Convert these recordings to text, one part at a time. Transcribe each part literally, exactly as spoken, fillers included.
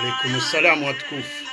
Alaikum salam watukufu.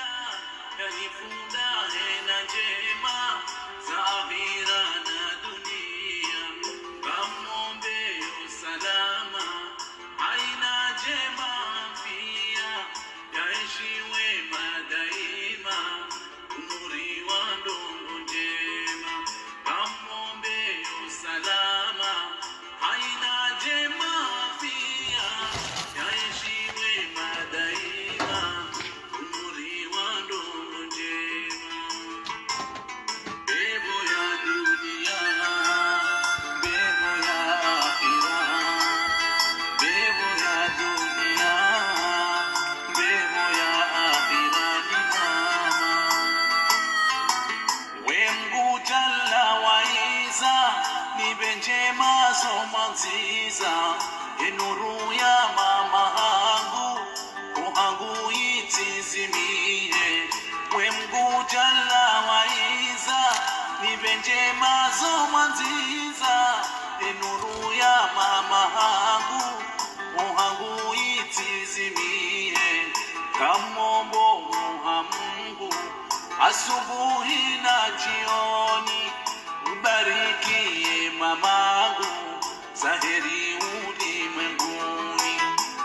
We Mngu Jalla wa Izza, nipve ndjema zo mwandziza, ye nuru ya mama hangu, roho hangu itsizimihe. We Mngu Jalla wa Izza, nipve ndjema zo mwandziza, ye nuru ya mama hangu, roho hangu itsizimihe. Ngamombo Mngu asubuhi na jioni, ubarikiye mamangu za heri ulimwenguni.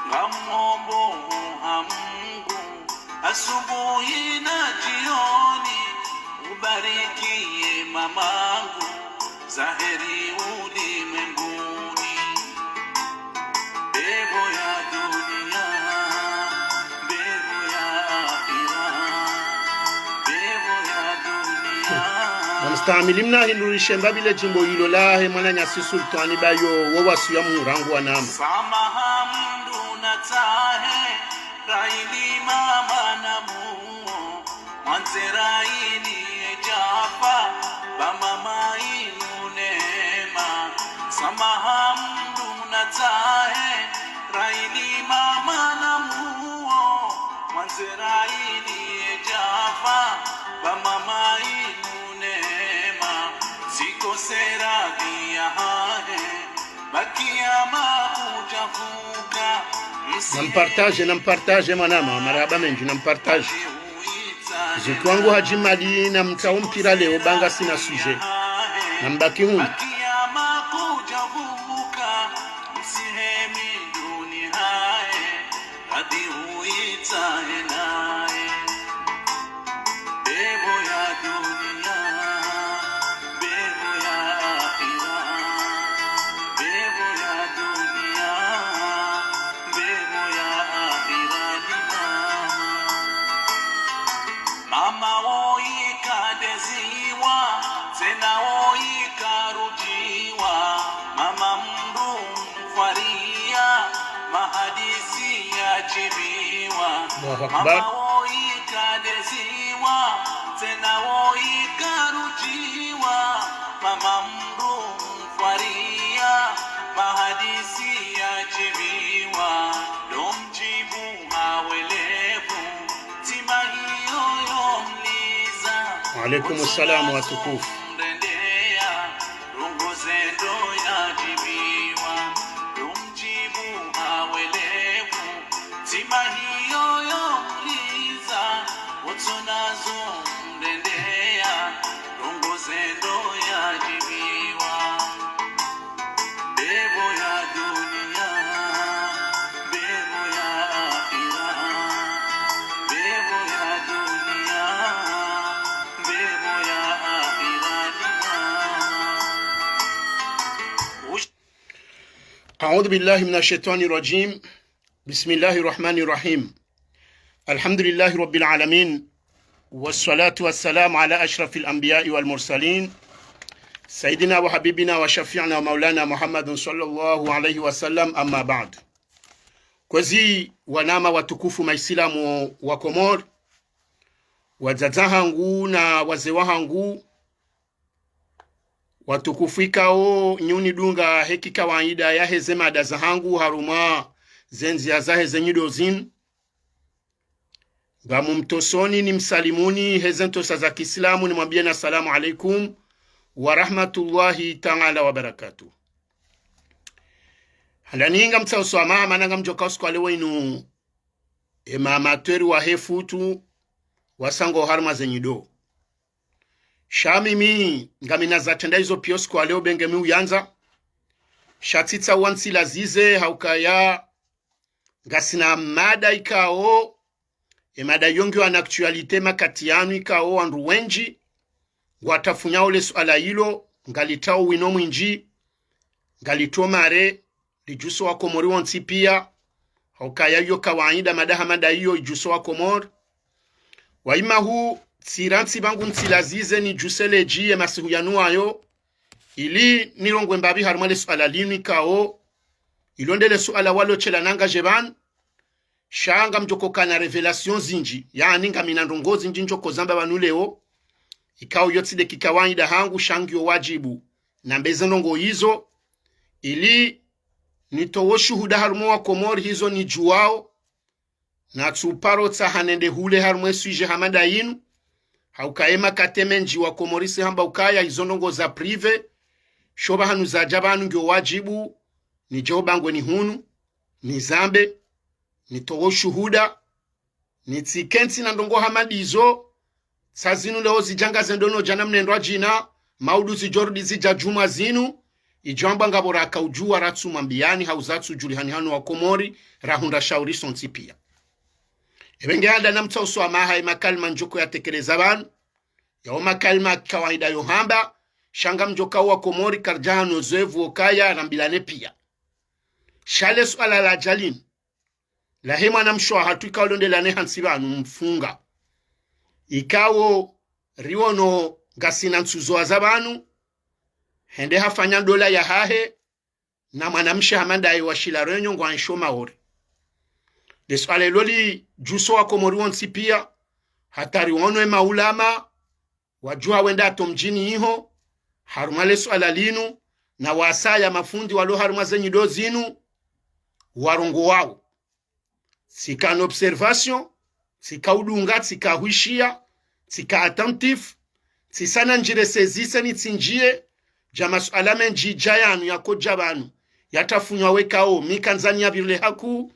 Ngamombo Mngu asubuhi na jioni, ubarikiye mamangu za heri ulimwenguni. Mbepvo ya dunia, mbepvo ya akhira, mbepvo ya dunia. Namstahamili mna hindru rishe mbapvi le djimbo lilo lahe mwananyasi Sultwani Bayo, wo wasiya Mngu rangu wanama. Samaha mndru natsahe, raili mama namuo, mwandze raili ye djafa, ba mama inu neema. Samaha mndru natsahe, raili mama namuo, mwandze raili ye djafa, ba mama inu neema. Tsikose radhi yahahe, ba kiyama kudjavuka. Nampartage, nampartage mwanama, marahaba mendji, nampartage. Zutwangu Hadji Mali, namtsaho mpira leo, ba ngasina sujet. Nambaki hunu. Mbepvo ya dunia, mbepvo ya akhira, mbepvo ya dunia, mbepvo ya akhira ni mama. Mama woyi kadeziwa, tsena woyi karujiwa, mama mndru mfwariya, mahadisi yadjibiwa. Allahu Akbar. Mama woyi kadeziwa, tsena woyi karujiwa, mama mndru mfwariya, mahadisi yadjibiwa. Ndo mdjibu hawelevu, ndzima hiyo yo mliza. Wa alaikum salam watukufu. Mrendeya, ndrongoo zendo yadjibiwa. Ndo mdjibu hawelevu, ndzima hiyo yo mliza. Wontsi nazo mrendeya, ndrongoo zendo yadjibiwa. Mbepvo ya dunia, mbepvo ya akhira, mbepvo ya dunia, mbepvo ya akhira ni mama. أعوذ بالله من الشيطان الرجيم. بسم الله الرحمن الرحيم. الحمد لله رب العالمين. والصلاة والسلام على أشرف الأنبياء والمرسلين، سيدنا وحبيبنا وشفيعنا ومولانا محمد صلى الله عليه وسلم، أما بعد. Kwezi wanama watukufu maislamu wa Komori, wadzadze hangu na wazee wahangu, watukufu ikao nyi unidunga he kikawaida yaheze mada zahangu harumwa ze ndziya zaheze nyido zinu. Ngamumtosoni nimsalimuni heze ntosa za kiislamu nimwambiyeni assalamu alaikum wa rahmatullahi ta'ala wa barakatuh. Handani ngamtsaho swamaha mana ngamdjoka usiku wa leo inu ema amateurs wahe futu, wasangwa oharumwa ze nyido. Sha mimi, ngamina zatrenda izo pia osiku wa leo benge mi uyandza. Sha tsitsaha wantsilazize, haukaya ngasina mada ikao, emada iyo ngiyo en actualité makati yanu ikao wandru wendji ngwatafunyao le suala ilo, ngalitsao wino mwindji, ngalitsao mare, lidjuso wakomori wontsi pia, haukaya iyo kawaida mada ha mada iyo idjuso wakomori. Waima hu, tsirantsi pvangu ntsilazize nidjuse ledji ye masihu yanu wayo, ili nirongwe mbapvi harumwa le suala linu ikao, ilo nde le suala walo shela nanga dje pvanu, sha ngamdjoko kana révélation zindji, yaani ngamina ndrongoo zindji ndjoko zamba pvanu leo, ikao iyo tsi de kikawaida hangu sha ngiyo wadjibu nambe ze ndrongoo izo, ili nitowe shuhuda harumwa wakomori hizo nidjuwao, na tsuparo tsaha nende hule harumwa e sujet ha mada inu, haukaya emakati mendji wakomori si hamba ukaya izo ndrongoo za privé, sho pvahanu zadja pvanu ngiyo wadjibu, nidje ho bangweni hunu, nizambe, nitowe shuhuda, nitsike ntsina ndrongoo ha mada izo, sa zinu leo zidja ngaze ndono djana mnendwa djina, maudu zidjo rudi zidja djumwa zinu, idjo amba ngapvo raka udjuwa ratsumwambiyani hau zatsudjulihani hanu wakomori, rahundra shauri sontsi pia. Epvenge handa namtsahe uswamaha emakalima ndjoko yatekeleza pvanu, yao makalima kawaida yo hamba, sha ngamdjoka wakomori karidja hano zevu okaya rambilane pia. Sha le suala ladja linu, lahe mwanamshe wahatru ikao londelane hantsi pvanu mfunga. Ikao riono ngasina ntsuzo waza pvanu, hende hafanya ndola yahahe, na mwanamshe hama ndaye washila renyo ngwansho Maore. Le suala ilo lidjuso wakomori wontsi pia, hata riono emaulama, wadjuha wenda ato mdjini iho, harumwa le suala linu, na wasaya mafundi walo harumwa ze nyido zinu, warongowao. Tsika en observation, tsika udunga, tsika hwishiya, tsika attentif, tsisana ndjire sezise nitsindjiye, dja masuala mendji dja yanu yakodja pvanu, yatafunywa wekao, mi kandzani yapvirile haku,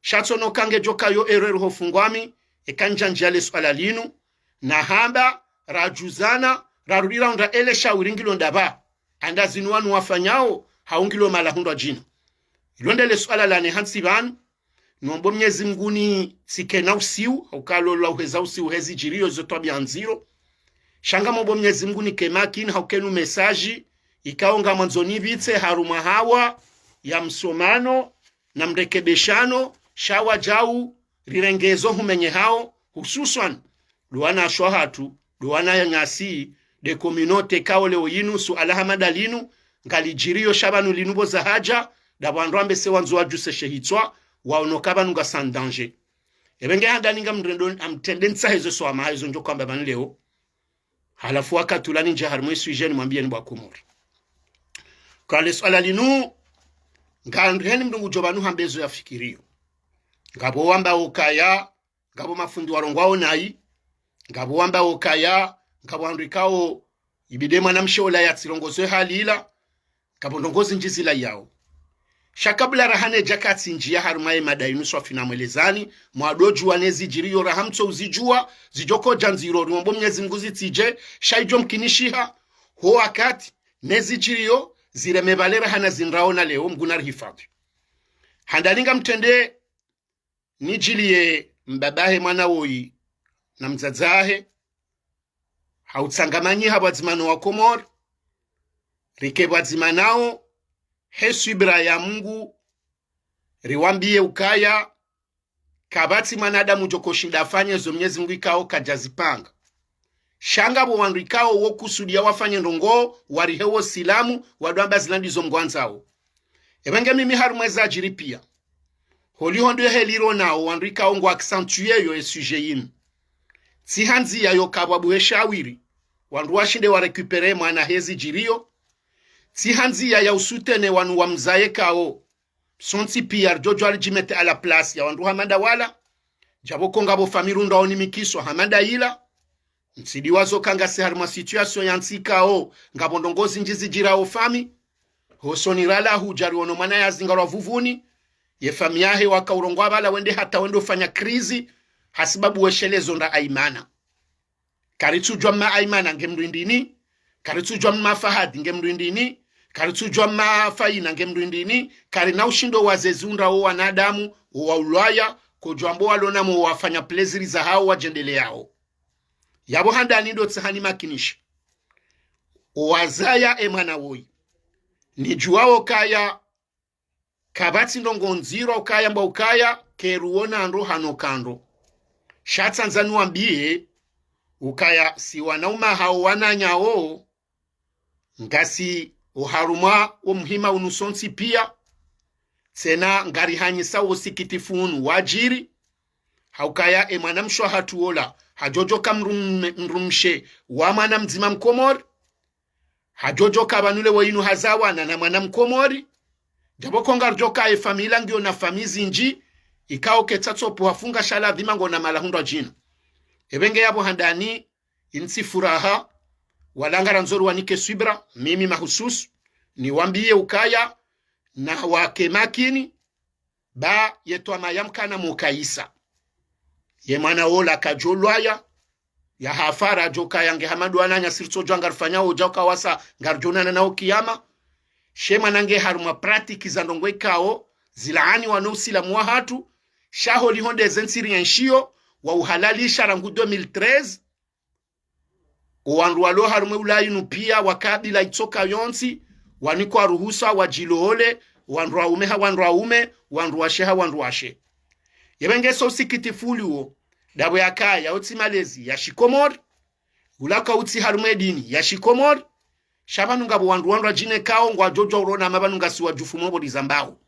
sha tsono kangedjoka yo erreur ho fungwami, eka ndjandjiya le suala linu, na hamba, radjuzana, rarudi raundra ele shawiri ngilo ndapvi, anda zinu wanu wafanyao, hau ngilo mala hundrwa djina. Ilo nde le suala lane hantsi pvanu, nombo Mnyezi Mngu nitsike na usiu, haukaya lo la uheza usiu hezi djiriyo zo twabiya ndziro. Sha ngamombo Mnyezi Mngu nike makini hauka inu message, ikao ngamwandzo nipvitse harumwa hawa ya msomano, na mrekebeshano, sha wadjau, rirenge ezo humenyehao, hususwan, ndo wanashe wahatru, ndo wananyasi, nde communauté ikao leo inu, suala hama nda linu, ngalidjiriyo sha pvanu linu pvo zahadja, ndapvo wandru wambe se wandzo wadjuse she hitswa, waono ka pvanu ngasi en danger. Epvenge handa ninga mrendo, amtrende ntsahe zo swamaha izo ndjoko amba pvanu leo. Halafu wakati ula nindje harumwa e sujet nimwambiyeni bo wakomori. Ka le suala linu, ngariheni mndru ngudjo pvanu hambe ezo yafikiriyo. Ngapvo wambao ukaya, ngapvo mafundi warongwao nayi, ngapvo wambao ukaya, ngapvo wandru ikao, ibidi mwanamshe ola yatsirongoze hali ila, ngapvo ndrongoo zindji zilayao. Sha kabla raha nedja katsindjiya harumwa ye mada inu swafi namwelezani, mwadodjuwa ne zidjiriyo raha mtso uzidjuwa, zidjokodja ndziro, rimombo Mnyezi Mngu zitsidje, sha idjo mkinishiha, ho wakati, ne zidjiriyo, zireme pvale raha na zindrao na leo, Mngu narihifadhwi. Handa ninga mtrende, nidjiliye mbaba he mwana woyi na mdzadze wahe, hautsangamanyiha pvwadzima no wakomori, rike pvwadzima nao, he swibira ya Mngu, riwambiye ukaya, kapvatsi mwanadamu djoko shinda afanye zo Mnyezi Mngu ikao kadjazipanga. Sha ngapvo wandru ikao wo kusudiya wafanye ndrongoo, warihe wo silamu, wadwamba zila ndizo Mngu andzao. Epvenge mimi harumwa eza djiri piya. Holiho ndo heli ronao wandru ikao ngwa accentuer yo e sujet yinu. Tsihandziya yo kapvwa buhe shawiri, wandru washinde wa récupérer mwana he zidjiriyo. Tsihandziya ya usoutenir wanu wa mzaye ikao. Sontsi piya ridjodjuwa ridjimete à la place ya wandru hama nda wala. Djapvo ko ngapvo famille rundrao ni mikiso hama nda yila. Ntsidiwazo ka ngasi harumwa situation ya ntsi ikao, ngapvo ndrongoo zindji zidjirao famille. Hosoni rala hudja riono mwana yazingarwa vuvuni. Ye famiyi yahe waka urongoa pvala wende hata wende ufanya krizi, hasibabu weshelezo nda Aimana. Karitsudjua mma Aimana nge mdru indrini, karitsudjua mma Fahadi nge mdru indrini, karitsudjua mma Faina nge mdru indrini, karina ushindo wazezi undra wo wanadamu, wo wa ulwaya, kodjua mbo walona mo wafanya plaisir zahao wadjendeleao. Yapvo handani ndo tsihani makinisha. Owazaya e mwana woyi. Nidjuao kaya kapvatsi ndrongo ndziro ukaya mba ukaya keruona ndro hano kandro. Sha tsandza niwambiye ukaya si wanaume hao wananya wo, ngasi oharumwa wo muhima unu sontsi piya, tsena ngarihanyisa wo usikitifu unu wadjiri, haukaya e mwanamshe wahatru wola, hadjodjoka mdrume-, mdrumshe wa mwana mdzima Mkomori, hadjodjoka pvanu le wo inu hazawana na mwana Mkomori, djapvo ko ngarudjoka e famiyi la ngiyo na famiyi zindji, ikao ketsatsopu hafunga sha ladhima ngona mala hundrwa djina. Epvenge yapvo handani, intsi furaha, wala ngarandzo riwanike swibra, mimi mahususu, niwambiye ukaya, na wake makini, ba ye twamaya mkana mukayisa. Ye mwana wola kadjolwaya, ya hafara djoka yange hamadu wananya siritsodjua ngarifanya odja ukawasa ngaridjonana nao kiyama. She mwana nge harumwa pratique za ndrongo ikao, zilaani wano usilamu wahatru, sha holiho nde ze ntsi rienshio, wa uhalalisha rangu deux mille treize, owandru walo harumwa e Ulaya inu piya wa kabila itsoka yontsi, wanikwa ruhusa, wadjiloole, wandru waume ha wandru waume, wandru washe ha wandru washe. Yepvenge so usikitifu uliwo, dapvo yakaya, otsi malezi ya shikomori, ulaka utsi harumwa e dini ya shikomori, sha pvanu ngapvo wandru wandru wadjine kao, ngwadjodjua urona ma pvanu ngasi wadjufu mopvo rizambao.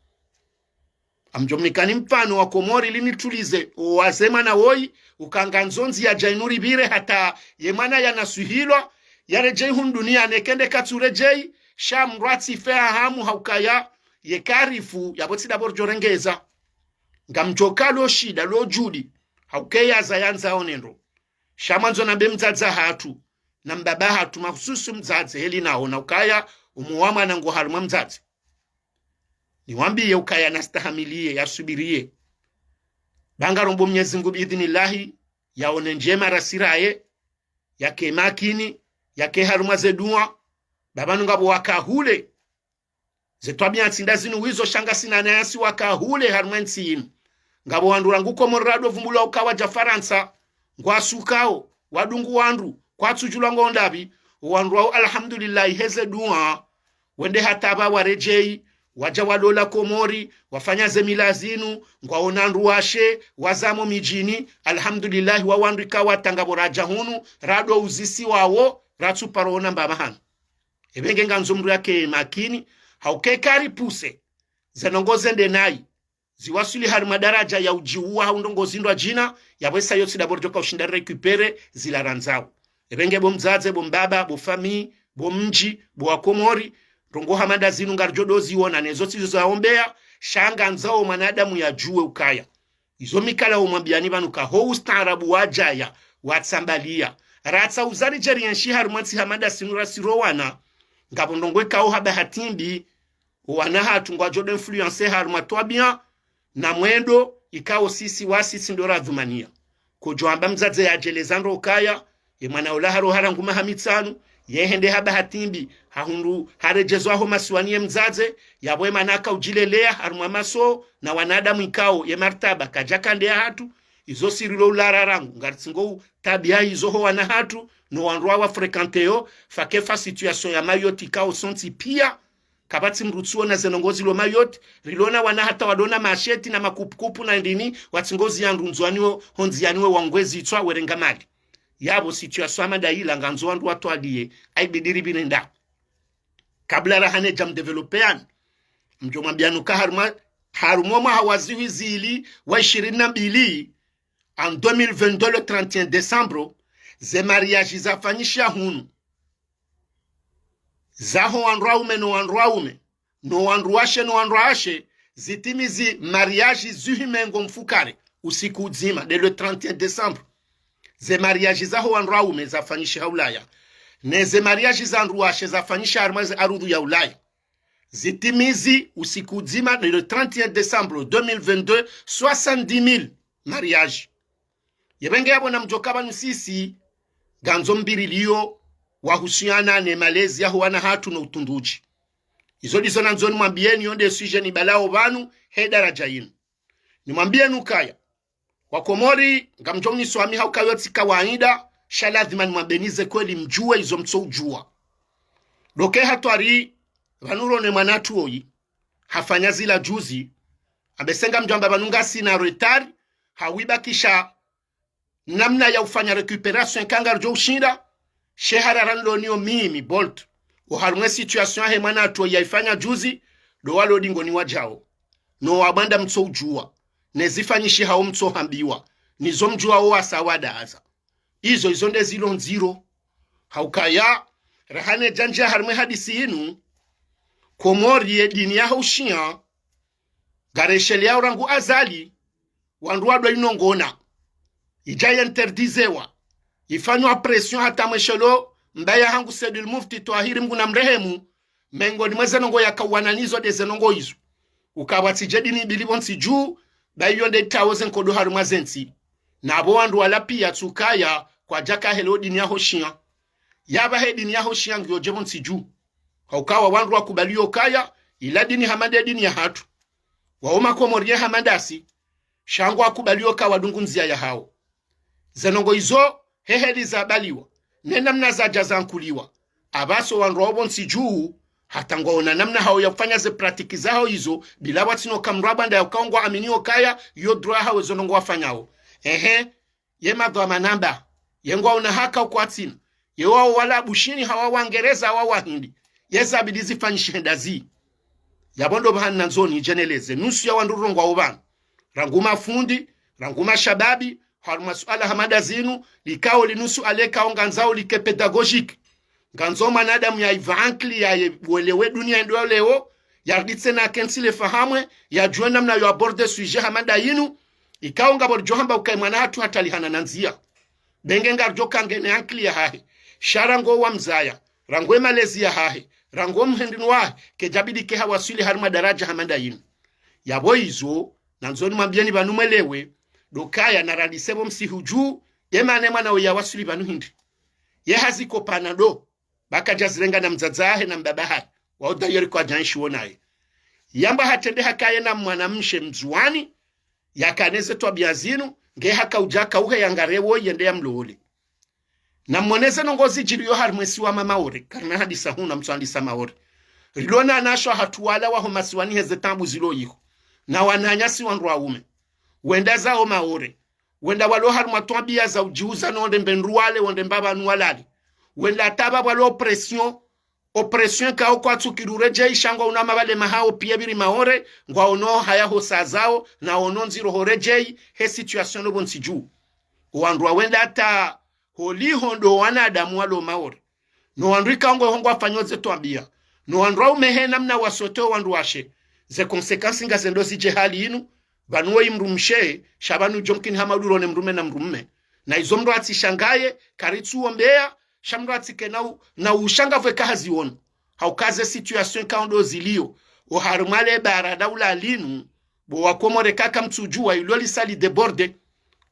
Amdjo mnikani mfano wa Komori ili nitulize, owaze mwana woyi, uka ngandzo ndziya dja inu ripvire hata ye mwana yanaswihilwa, yaredjeyi hunu duniya neke nde katsuredjeyi, sha mdru atsife ha hamu haukaya, ye karifu, yapvo tsi dapvo ridjorengeza. Ngamdjoka lo shida, lo djudi, hauke yaza yandzao nendro. Sha mwandzo nambe mdzadze hatru, na mbaba hatru mahususu mdzadze heli naona ukaya, umu wa mwana ngo harumwa mdzadze. Niwambiye ukaya nastahamiliye, yasubiriye. Ba ngarombo Mnyezi Mngu biidhinillahi, yaone ndjema rasiraye, yake makini, yake harumwa ze dua, ba pvanu ngapvo wakahule. Ze twabiya ntsi nda zinu wizo sha ngasi na wananyasi wakahule harumwa entsi inu. Ngapvo wandru rangu Komori rado vumbulwa uka wadja Farantsa, ngwasukao, wadungu wandru, kwatsudjulwa ngo ndapvi, owandru wao alhamdulillahi heze dua, wende hata pva waredjeyi, wadja walola Komori, wafanya ze mila zinu, ngwaona wandru washe, wazamo midjini, alhamdulillahi wa wandru ika wata ngapvo radja hunu, rado uzisiwawo, ratsuparo ona mbapvi hanu. Epvenge ngandzo mdru yake makini, hauke karipuse, ze ndrongo zende nayi, ziwaswili harumwa daraja ya udjiuwa hau ndrongo zindrwa djina, yapvo esa yotsi dapvo ridjoka ushinda rirécupérer zila randzao. Epvenge bo mdzadze, bo mbaba, bo famiyi, bo mdji, bo wakomori, ndrongo hama nda zinu ngaridjo do ziona, nezo tsi zo zaombeya, sha ngandzao mwanadamu yadjuwe ukaya. Izo mi kala umwambiyani pvanu ka ho ustaarabu wadjaya, watsambaliya. Ratsa uzari djeri yenshi harumwa ntsi hama nda sinu rasirowana. Ngapvo ndrongo ikao ha bahati mbi, owana hatru ngwadjo do influencer harumwa twabiya, na mwendo, ikao sisi wa sisi ndo radhumaniya. Kodjo amba mdzadze yadjeleza ndro ukaya, ye mwana ula haro harangu maha mitsanu, ye hende ha bahati mbi, hahundru haredjezwa ho masiwani ye mdzadze, yapvo ye mwana aka udjileleya harumwa maso, na wanadamu ikao, ye martaba, kadjaka nde ya hatru, izo sirilo ulara rangu, ngaritsingo u tabiya izo ho wana hatru, no wandru wa fréquenter yo, fakefa situation ya Mayotte ikao sontsi piya, kapvatsi mdru tsuona ze ndrongo zilo Mayotte, rilona wana hata wadona masheti na makupukupu na ndini, watsingo ziya ndru ndzwaniwo, ho ndziyaniwe wangwe zitswa werenga mali. Yapvo situation hama nda yila ngandzo wandru watwaliye, aibidi ripvire nda. Kabla rahane dja mdévelopper yani. Mdjo mwambiyani uka harumwa, harumwa mwaha wa zihwi zili wa ishirini na mbili, en deux mille vingt-deux le trente et un décembre, ze mariage zafanyisha hunu. Zaho wandru waume no wandru waume, no wandru washe no wandru washe, zitimizi mariage zihwi mengo mfukare, usiku udzima, nde le trente et un décembre. Ze mariage zaho wandru waume zafanyishiha Ulaya. Ne ze mariage za wandru washe zafanyishiha harumwa ze arudhu ya Ulaya. zitimizi usiku udzima, le trente et un décembre deux mille vingt-deux, soixante-dix mille mariages. Yepvenge yapvo namdjoka pvanu sisi, ngandzo mvirilio wahusiana ne malezi yaho wana hatru no utundudji. Izo ndizo nandzo nimwambiyeni, yo nde sujet nibalao pvanu he daraja yinu. Nimwambiyeni ukaya, Wakomori, ngamdjo uniswamiha ukayo tsi kawaida, sha ladhima nimwambeni ze kweli mdjuwe izo mtsoudjuwa. Ndo ke hatwari, pvanu ro ne mwana hatru oyi, hafanya zila juzi, ambese ngamdjwamba pvanu ngasina retard, hawibakisha namna ya ufanya récupération eka ngaridjo ushinda, she harara nilo niyo mimi, Bolt. Oharumwa e situation yahe mwana hatru oyi yaifanya juzi, ndo walo dingoni wadjao. No wabwanda mtsoudjuwa. Ne zifanyishihao mtsohambiwa. Nizo mdjuwao wasa wadaza. Izo, izo nde zilo ndziro. Haukaya, raha nedjandjia harumwa e hadisi yinu, Komori ye dini yaho ushia, ngaresheleyao rangu azali, wandru wadwa inongona. Idja yenterdizewa. Ifanywa pression hata mweshelo, mbaya hangu Saidul Mufti Twahiri, Mngu namrehemu, mengoni mwa ze ndrongoo yakauwana nizo nde ze ndrongoo izo. Ukaya pvatsidje dini mbili pvo ntsi dju, ba iyo nde itawo ze nkodo harumwa ze ntsi. Na pvo wandru wala pia tsi ukaya kwadjaka helewo dini yaho ushia. Yapvahe dini yaho ushia ngiyo dje pvo ntsi dju. Haukaya wandru wakubaliyo ukaya, ila dini hama nde dini yahatru. Wao Makomori ye hama ndasi, sha ngwakubaliyo ukaya wadungu ndzia yahawo. Ze ndrongoo izo, he heli zabaliwa, ne namna zadja zankuliwa. Apvaso wandru wao pvo ntsi dju, hata ngwaona namna hawo ya ufanya ze pratique zahawo izo, bila pvwatsina uka mndru abwanda ya ukaya ngwaaminio ukaya, yo droit yahawo ze ndrongoo wafanyao. Ehe, ye madhwamana mba, ye ngwaona haka ukwatsina, ye wao wala Bushini hawa Wangereza hawa Wahindi, ye zabidi zifanyishihe ndazi. Yapvo ndo pvahanu nandzo nidje neleze nusu ya wandru rirongowao pvanu. Rangu mafundi, rangu mashababi, harumwa suala hama ndazinu, likao li nusu alekao ngandzao like pédagogique. Ngandzo mwanadamu yaiva ankili yaye welewe dunia ndo leo, yariditse na kentsi le fahamwe, yadjuwe namna yo aborder sujet hama ndayinu, ikao ngapvo ridjo hamba ukaya mwana hatru hatalihana na ndzia. Benge ngaridjo kangene ankili yahahe. Sha rangu wa mzaya, rangu e malezi yahahe, rangu o mhindrini wahe, kedjabidi ke hawaswili harumwa daraja hama ndayinu. Yapvo izo, nandzo nimwambiyeni pvanu mwelewe, ndo ukaya narandise pvo msihu dju, ye mana e mwana oyi yawaswili pvanu hindri. Ye hazikopana ndo, ba kadjazirenga na mdzadze wahe na mbaba hahe, wao d'ailleurs kwadja enshiwo naye. Yamba hatrende hakaye na mwanamshe Mndzuwani, yakana ze twabiya zinu, nge hakaudja kauhe yangare woyi yende yamlole. Namwoneze ndrongoo zidjiriyo harumwa e siwa ma Maore, karina hadisa hunu mtsoandisa Maore. Rilona wanashe hatru wala waho masiwani heze taabu zilo iho. Na wananyasi wandru waume. Wenda zao Maore. Wenda walo harumwa twabiya za udjiuza no ndembe ndru wale, wende mba pvanu walale. Wenda hata pvwa walo pression, oppression ikao kwatsu kiri uredjeyi, sha ngwaona mapvale mahawo piya pviri Maore, ngwaono haya ho saa zao, na ono ndziro ho redjeyi, he situation no pvo ntsi dju. Owandru wawenda hata holiho ndo wanadamu walo Maore. No wandru ikao ngweho ngwafanyo ze twabiya. No wandru waume he namna wasote owandru washe. Ze conséquences ngazendo zidje hali inu, pvanu woyi mdrumshe, sha pvanu djo mkini hama udurone mdrume na mdrume. Na izo mdru atsishangaye, karitsu wombeya, sha mdru atsike na u-, na ushanga pvwe kahaziono. Hauka ze situation ikao ndo ziliyo. Oharumwa le bara daula linu, bo Wakomori kaka mtsudjuwa ilo lisa li déborder.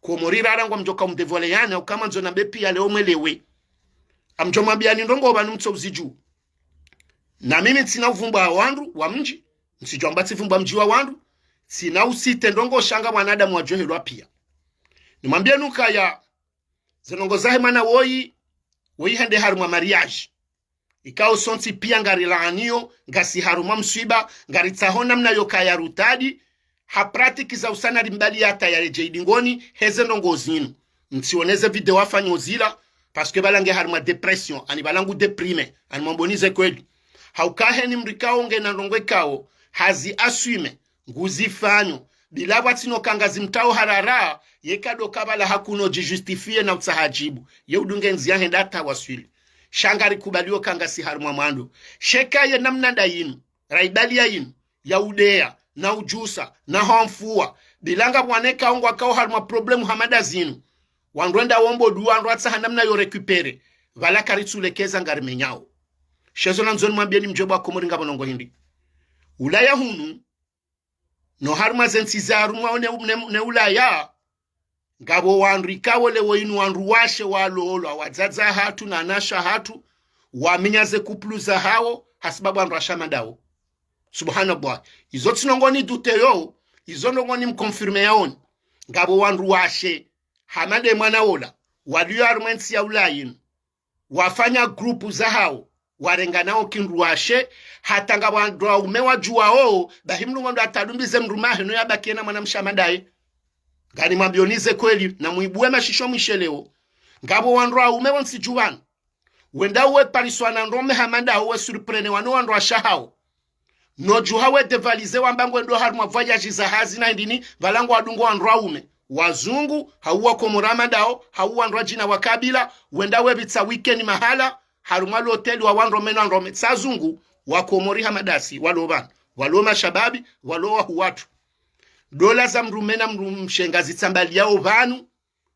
Komori rara ngwamdjoka umdévoiler yani, hauka mwandzo nambe piya leo mwelewe. Amdjo mwambiyani ndrongoo pvanu mtsouzidjuwa. Na mimi ntsina uvumbwa wandru wa mdji, ntsidjwamba tsivumbwa mdji wa wandru, ntsina usite ndrongoo sha nga wanadamu wadjohelwa piya. Nimwambiyeni ukaya, ze ndrongoo zahe mwana woyi, woyi hende harumwa mariage. Ikao sontsi piya ngarilaaniyo, ngasi harumwa mswiba, ngaritsaho namna yo kaya rutadi, ha pratique za usana limbali hata yaredjeyi dingoni, heze ndrongoo zinu. Mtsione ze video afanyo zila, parce que pvala nge harumwa dépression, ani pvala ngu déprimé, ani mwamboni ze kweli. Hauka heni mdru ikao ngena ndrongoo ikao, hazi assumer, nguzifanyo, bila pvwatsina uka ngazimtao harara, yeka ndo ka pvala hakuno djijustifier na utsaha djibu, ye udunge ndzia hende hata waswili. Sha ngarikubaliyo uka ngasi harumwa mwando. Sha eka ye namna ndayinu, raibaliya yinu, ya udeya, na udjusa, na hwamfuwa, bila ngapvo wana ikao ngwakao harumwa problème hama ndazinu. Wandru wenda wombo dua, wandru watsaha namna yo récupérer. Pvala karitsulekeza ngarimenyao. Sha izo nandzo nimwambiyeni mdjuwe bo Wakomori ngapvo ndrongoo hindri. Ulaya hunu, no harumwa ze ntsi za harumwa ne, ne, ne Ulaya, ngapvo wandru ikao leo inu wandru washe walolwa, wadzadze hatru na wanashe hatru, waminya ze couple zahawo, hasibabu wandru washe hama ndawo. Subhanallah. Izo tsi ndrongoo ni douter yo, izo ndrongoo ni mconfirmer yaoni. Ngapvo wandru washe, hama nde mwana ola, walio harumwa entsi ya Ulaya inu, wafanya groupe zahawo, warenganao kindru washe, hata ngapvo wandru waume wadjuwao, bahi mdru ngondo atalumbize mdrume wahe no yabaki yena mwanamshe hama ndaye. Nganimwambioni ze kweli, na muibuwe mashisho mwishe leo. Ngapvo wandru waume pvo ntsi dju pvanu, wenda uwe pariswa na ndrongoo hama ndawo, we surprendre wano wandru washe hawo. No djuha we dévalisé wamba ngwendo harumwa voyage za hazi na hindrini, pvala ngwadungo wandru waume, wazungu, hau wakomori hama ndawo, hau wandru wadjina wa kabila, wenda wepvitsa weekend mahala, harumwa l'hôtel wa wandru waume na wandru waume, tsi wazungu, wakomori hama ndasi, walo pvanu, walo mashababi, walo wahu watru. Ndola za mdrume na mdrumshe ngazitsambaliyao pvanu,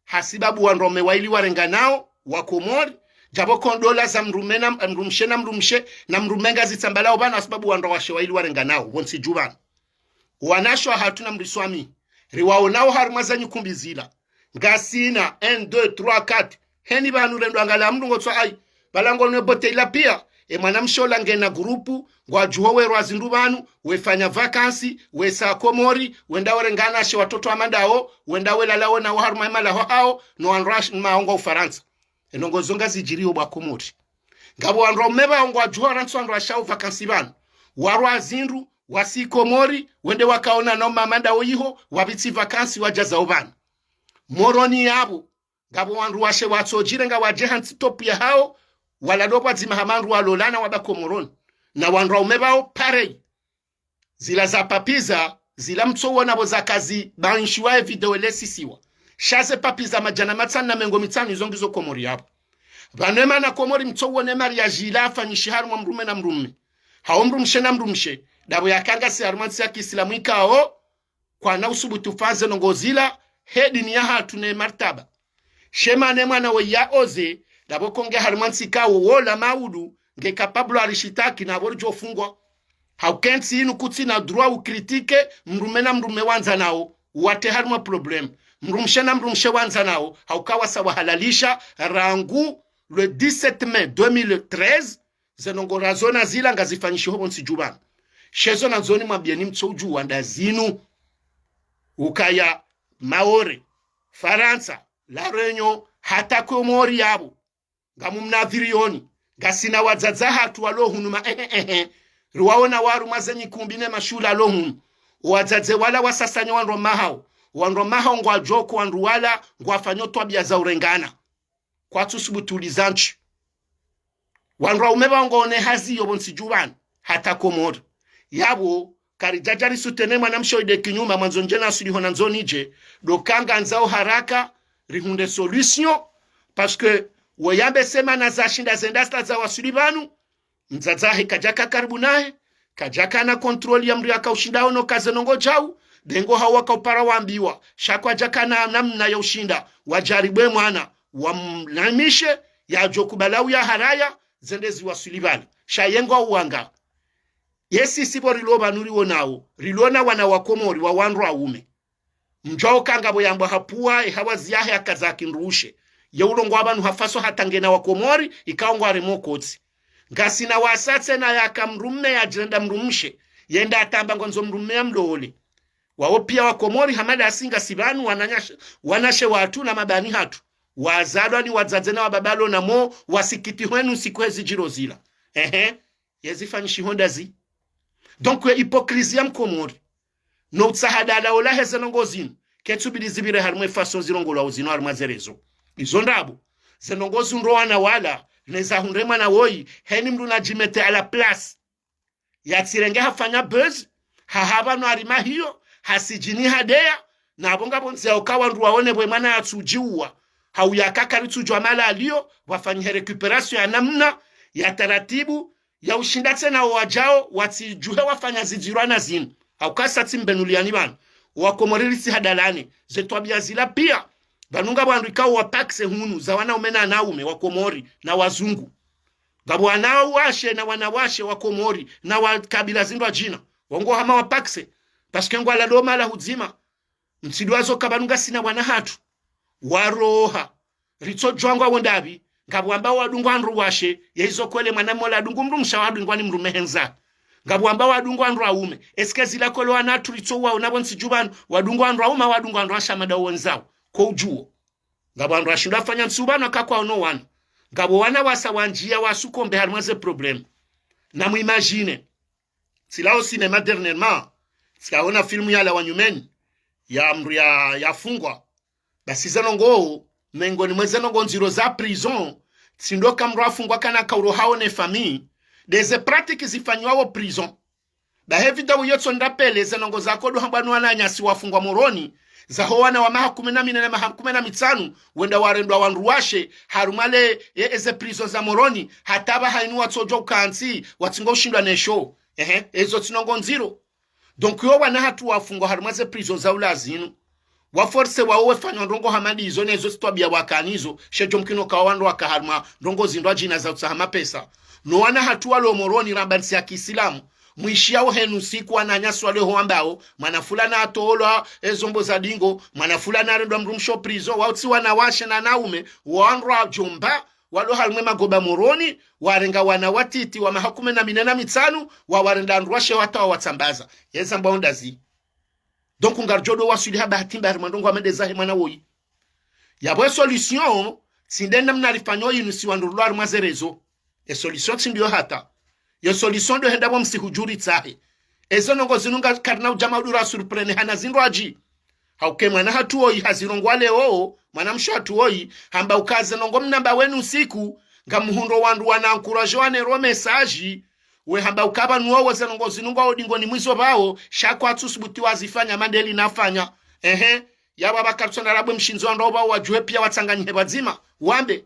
hasibabu wandru waume waili warenganao, wakomori, djapvo ko ndola za mdrume na, mdrumshe na mdrumshe, na mdrume ngazitsambalao pvanu, hasibabu wandru washe waili warenganao, pvo ntsi dju pvanu. Wanashe hatru na mriswami, riwaonao harumwa za nyikumbi zila. Ngasina, un, deux, trois, quatre. Heni pvanu rendo angalia mdru ngotso ai, pvala ngone bote ila pia, e mwanamshe ola ngena groupe, ngwadjuho werwa zindru pvanu, wefanya vacances, wesa Komori, wenda werengana she watoto hama ndawo, wenda welala wona wo harumwa emalaho hawo, no wandru washe maongo Ufarantsa. E ndrongoo zo ngazidjiriyo bwa Komori. Ngapvo wandru waume pvawo ngwadjuho warantsi wandru washe hawo vacances pvanu, warwa zindru, wasi Komori, wende wakaona no hama ndawo iho, wapvitsi vacances wadja zawo pvanu. Moroni yapvo, ngapvo wandru washe watsodjirenga wadje hantsi top yahawo, walalo pvwadzima hama wandru walolana wabaki Moroni. Na wandru waume pvawo pareil. Zila za papiza, zila mtsowona pvo zakazi banshiwa e video lesisiwa. Sha ze papiza madjana matsanu na mengo mitsanu izo ngizo Komori yapvo. Pvanu emana Komori mtsowone mariage ila afanyishiha harumwa mdrume na mdrume, hau mdrumshe na mdrumshe, ndapvo yaka ngasi harumwa ntsi ya kiislamu ikao, kwana usubutu fanya ze ndrongoo zila, he dini yahatru ne martaba. She mana emwana we ya oze, ndapvo ko nge harumwa ntsi ikao wola maudu, nge capable arishitaki na pvo ridjofungwa. Hau ke ntsi inu kutsina droit ucritiquer mdrume na mdrume wandzanao, watre harumwa problème. Mdrumshe na mdrumshe wandzanao, hauka wasa wahalalisha rangu le dix-sept mai deux mille treize, ze ndrongoo razona zila ngazifanyishiho pvo ntsi dju pvanu. She zo nandzo nimwambieni mtsoudjuwa nda zinu. Ukaya Maore, Farantsa, La Réunion, hata Komori yapvo. Ngamumnadhiriyoni, ngasina wadzadze hatru walo hunu ma ehe ehe. Riwaona wo harumwa ze nyikumbi ne mashuhuli walo hunu. Wadzadze wala wasasanya wandru waume hawo. Wandru waume hawo ngwadjoko wandru wala ngwafanyo twabia za urengana. Kwatsu subutu uliza ntsi. Wandru waume pvawo ngwaone hazi yo pvo ntsi dju pvanu, hata Komori. Yapvo, karidjadja risoutenir mwanamshe oyi nde kinyume, mwandzo ndje na suliho nandzo nidje, ndo ka ngandzao haraka, rihundre solution, parce que, wo yambe ze mana zashinda zenda hata zawasuli pvanu, mdzadze wahe kadjaka karibu nahe, kadjakana contrôle ya mdru yakaushinda ono kaze ndrongoo djau, ndengo hawo wakaupara wambiwa, sha kwadjakana namna ya ushinda, wadjaribu emwana, wamlazimishe, yadjokubali uya haraya, zende ziwasuli pvale. Sha ye ngwauwanga. Ye sisi pvo rilo pvanu riwonao, rilo na wana wa Komori wa wandru waume. Mdjuwa uka ngapvo yambwa hapvuwa, e hawazi yahe akaza kindrushe. Ye ulongowa pvanu hafaso hata ngena wa Komori, ikao ngwaremwa kotsi. Ngasina wasa tsena yaka mdrume yadjirenda mdrumshe, yenda atamba ngwandzo mdrume ya mlole. Wawo pia wa Komori hama ndasi ngasi pvanu wananyashe, wanashe watru na mabani hatru. Wazalwa ni wadzadze na wababa walo na mo, wasikiti hwenu siku hezi djiro zila. Ehe, yezifanyishiho ndazi. Donc, we hypocrisie ya mkomori. No utsaha dala ola heze ndrongoo zinu. Ketsubidi zipvire harimwa e façon zirongolwao zinu harimwa ze réseaux. Izo ndrabo. Ze ndrongoo zundro wana wala, neza hundre mwana woyi, heni mdru nadjimete à la place. Yatsirenge hafanya buzz, hahapva no harima hiyo, hasidjini hadeya, na apvo ngapvo ndzia uka wandru waone pvwe mwana yatsudjiuwa. Hau yaka karitsudjuwa mahala yaliyo, wafanyihe récupération ya namna, ya taratibu, ya ushinda tsena owadjao, watsidjuhe wafanya zidzirwana zinu. Hauka sa tsi mbenuliyani pvanu. Wakomori ritsihadalane, ze twabiya zila pia, pvanu ngapvo wandru ikao wapakse hunu, za wanaume na wanaume, wakomori, na wazungu. Ngapvo wanawashe na wanawashe wakomori na wa kabila zindrwadjina. Wo ngo hama wa paxe. Parce que ngwalalo mahala hudzima. Mtsidjuwa zo ka pvanu ngasina wana hatru. Waroha. Ritsodjuwa ngwawo ndapvi. Ngapvo wambao wadungwa wandru washe. Ye izo kweli mwana mola adungu mdrumshe wadungwa ni mdrume hendza. Ngapvo wambao wadungwa wandru waume. Est-ce que zila kweli wana hatru ritsowaona pvo ntsidju pvanu. Wadungwa wandru waume, wadungwa wandru washe hama ndawo wendzawo. Ko udjuwo. Ngapvo wandru washindwa wafanya ntsu pvanu waka kwaono wana. Ngapvo wana wasa wandjiya wasukombe harimwa ze problème. Na mu imagine. Tsilao cinéma dernièrement, tsikaona filmu yalawa nyumeni, ya mdru ya, yafungwa. Basi ze ndrongoo, mengoni mwa ze ndrongoo ndziro za prison, tsi ndo ka mdru afungwa kana kauro haone famille, nde ze pratique zifanyiwawo prison. Bahi vidéo iyo tso ndrapvele, ze ndrongoo za kodo hambwa ni wananyasi wafungwa Moroni, zaho wana wa maha kume na mine na maha kume na mitsanu, wenda warendwa wandru washe, harumwa le, e, eze prison za Moroni, hata pvaha inu watsodjuwa ukantsi, watsingo ushindwa nesho. Ehe, ezo tsi ndrongoo ndziro. Donc, yo wana hatru wafungwa harumwa ze prison za ula zinu. Wa forcé wawo wefanywa ndrongoo hama ndizo, nezo tsi twabiya wakanazo, she djo mkino kawa wandru waka harumwa ndrongoo zindru adjina za utsaha mapesa. No wana hatru walo Moroni ramba ntsi ya kiislamu. Mwishiyawo henu siku wananyasi waleho wambao, mwana fulani atolwa ezombo za dingo, mwana fulani arendwa mdrumshe prison, wao tsi wanawashe na wanaume, wandru wadjomba, walo harimwa magoba Moroni, warenga wana watiti wa maha kume na mine na mitsanu, wawarenda wandru washe hata wawatsambaza. Yeza mbao ndazi. Donc, ngaridjo do waswili ha bahati mbaya harimwa ndrongoo hama nde zahe mwana woyi. Yapvo e solution, tsi nde namna rifanyo yinu si wandru rilo harimwa ze réseaux. E solution tsi ndiyo hata. Ye solution ndo henda pvo msihudjuri tsahe. Ezo ndrongoo zinu nga karina udja maudu ra surprendre hana zindru adji. Hauka e mwana hatru woyi hazirongowa leo, mwanamshe hatru woyi, hamba uka ze ndrongoo mnamba wenu siku, ngamhundro wandru wana encourager wane ro message, we hamba uka pvanu wowo ze ndrongoo zinu ngwawo dingoni mwa izo pvao, sha kwatsu subuti wazifanya mandeli nafanya. Ehe, yapvo pvaka ritsona rabwe mshindzi wandru pvao wadjuwe piya watsanganyihe pvadzima, wambe.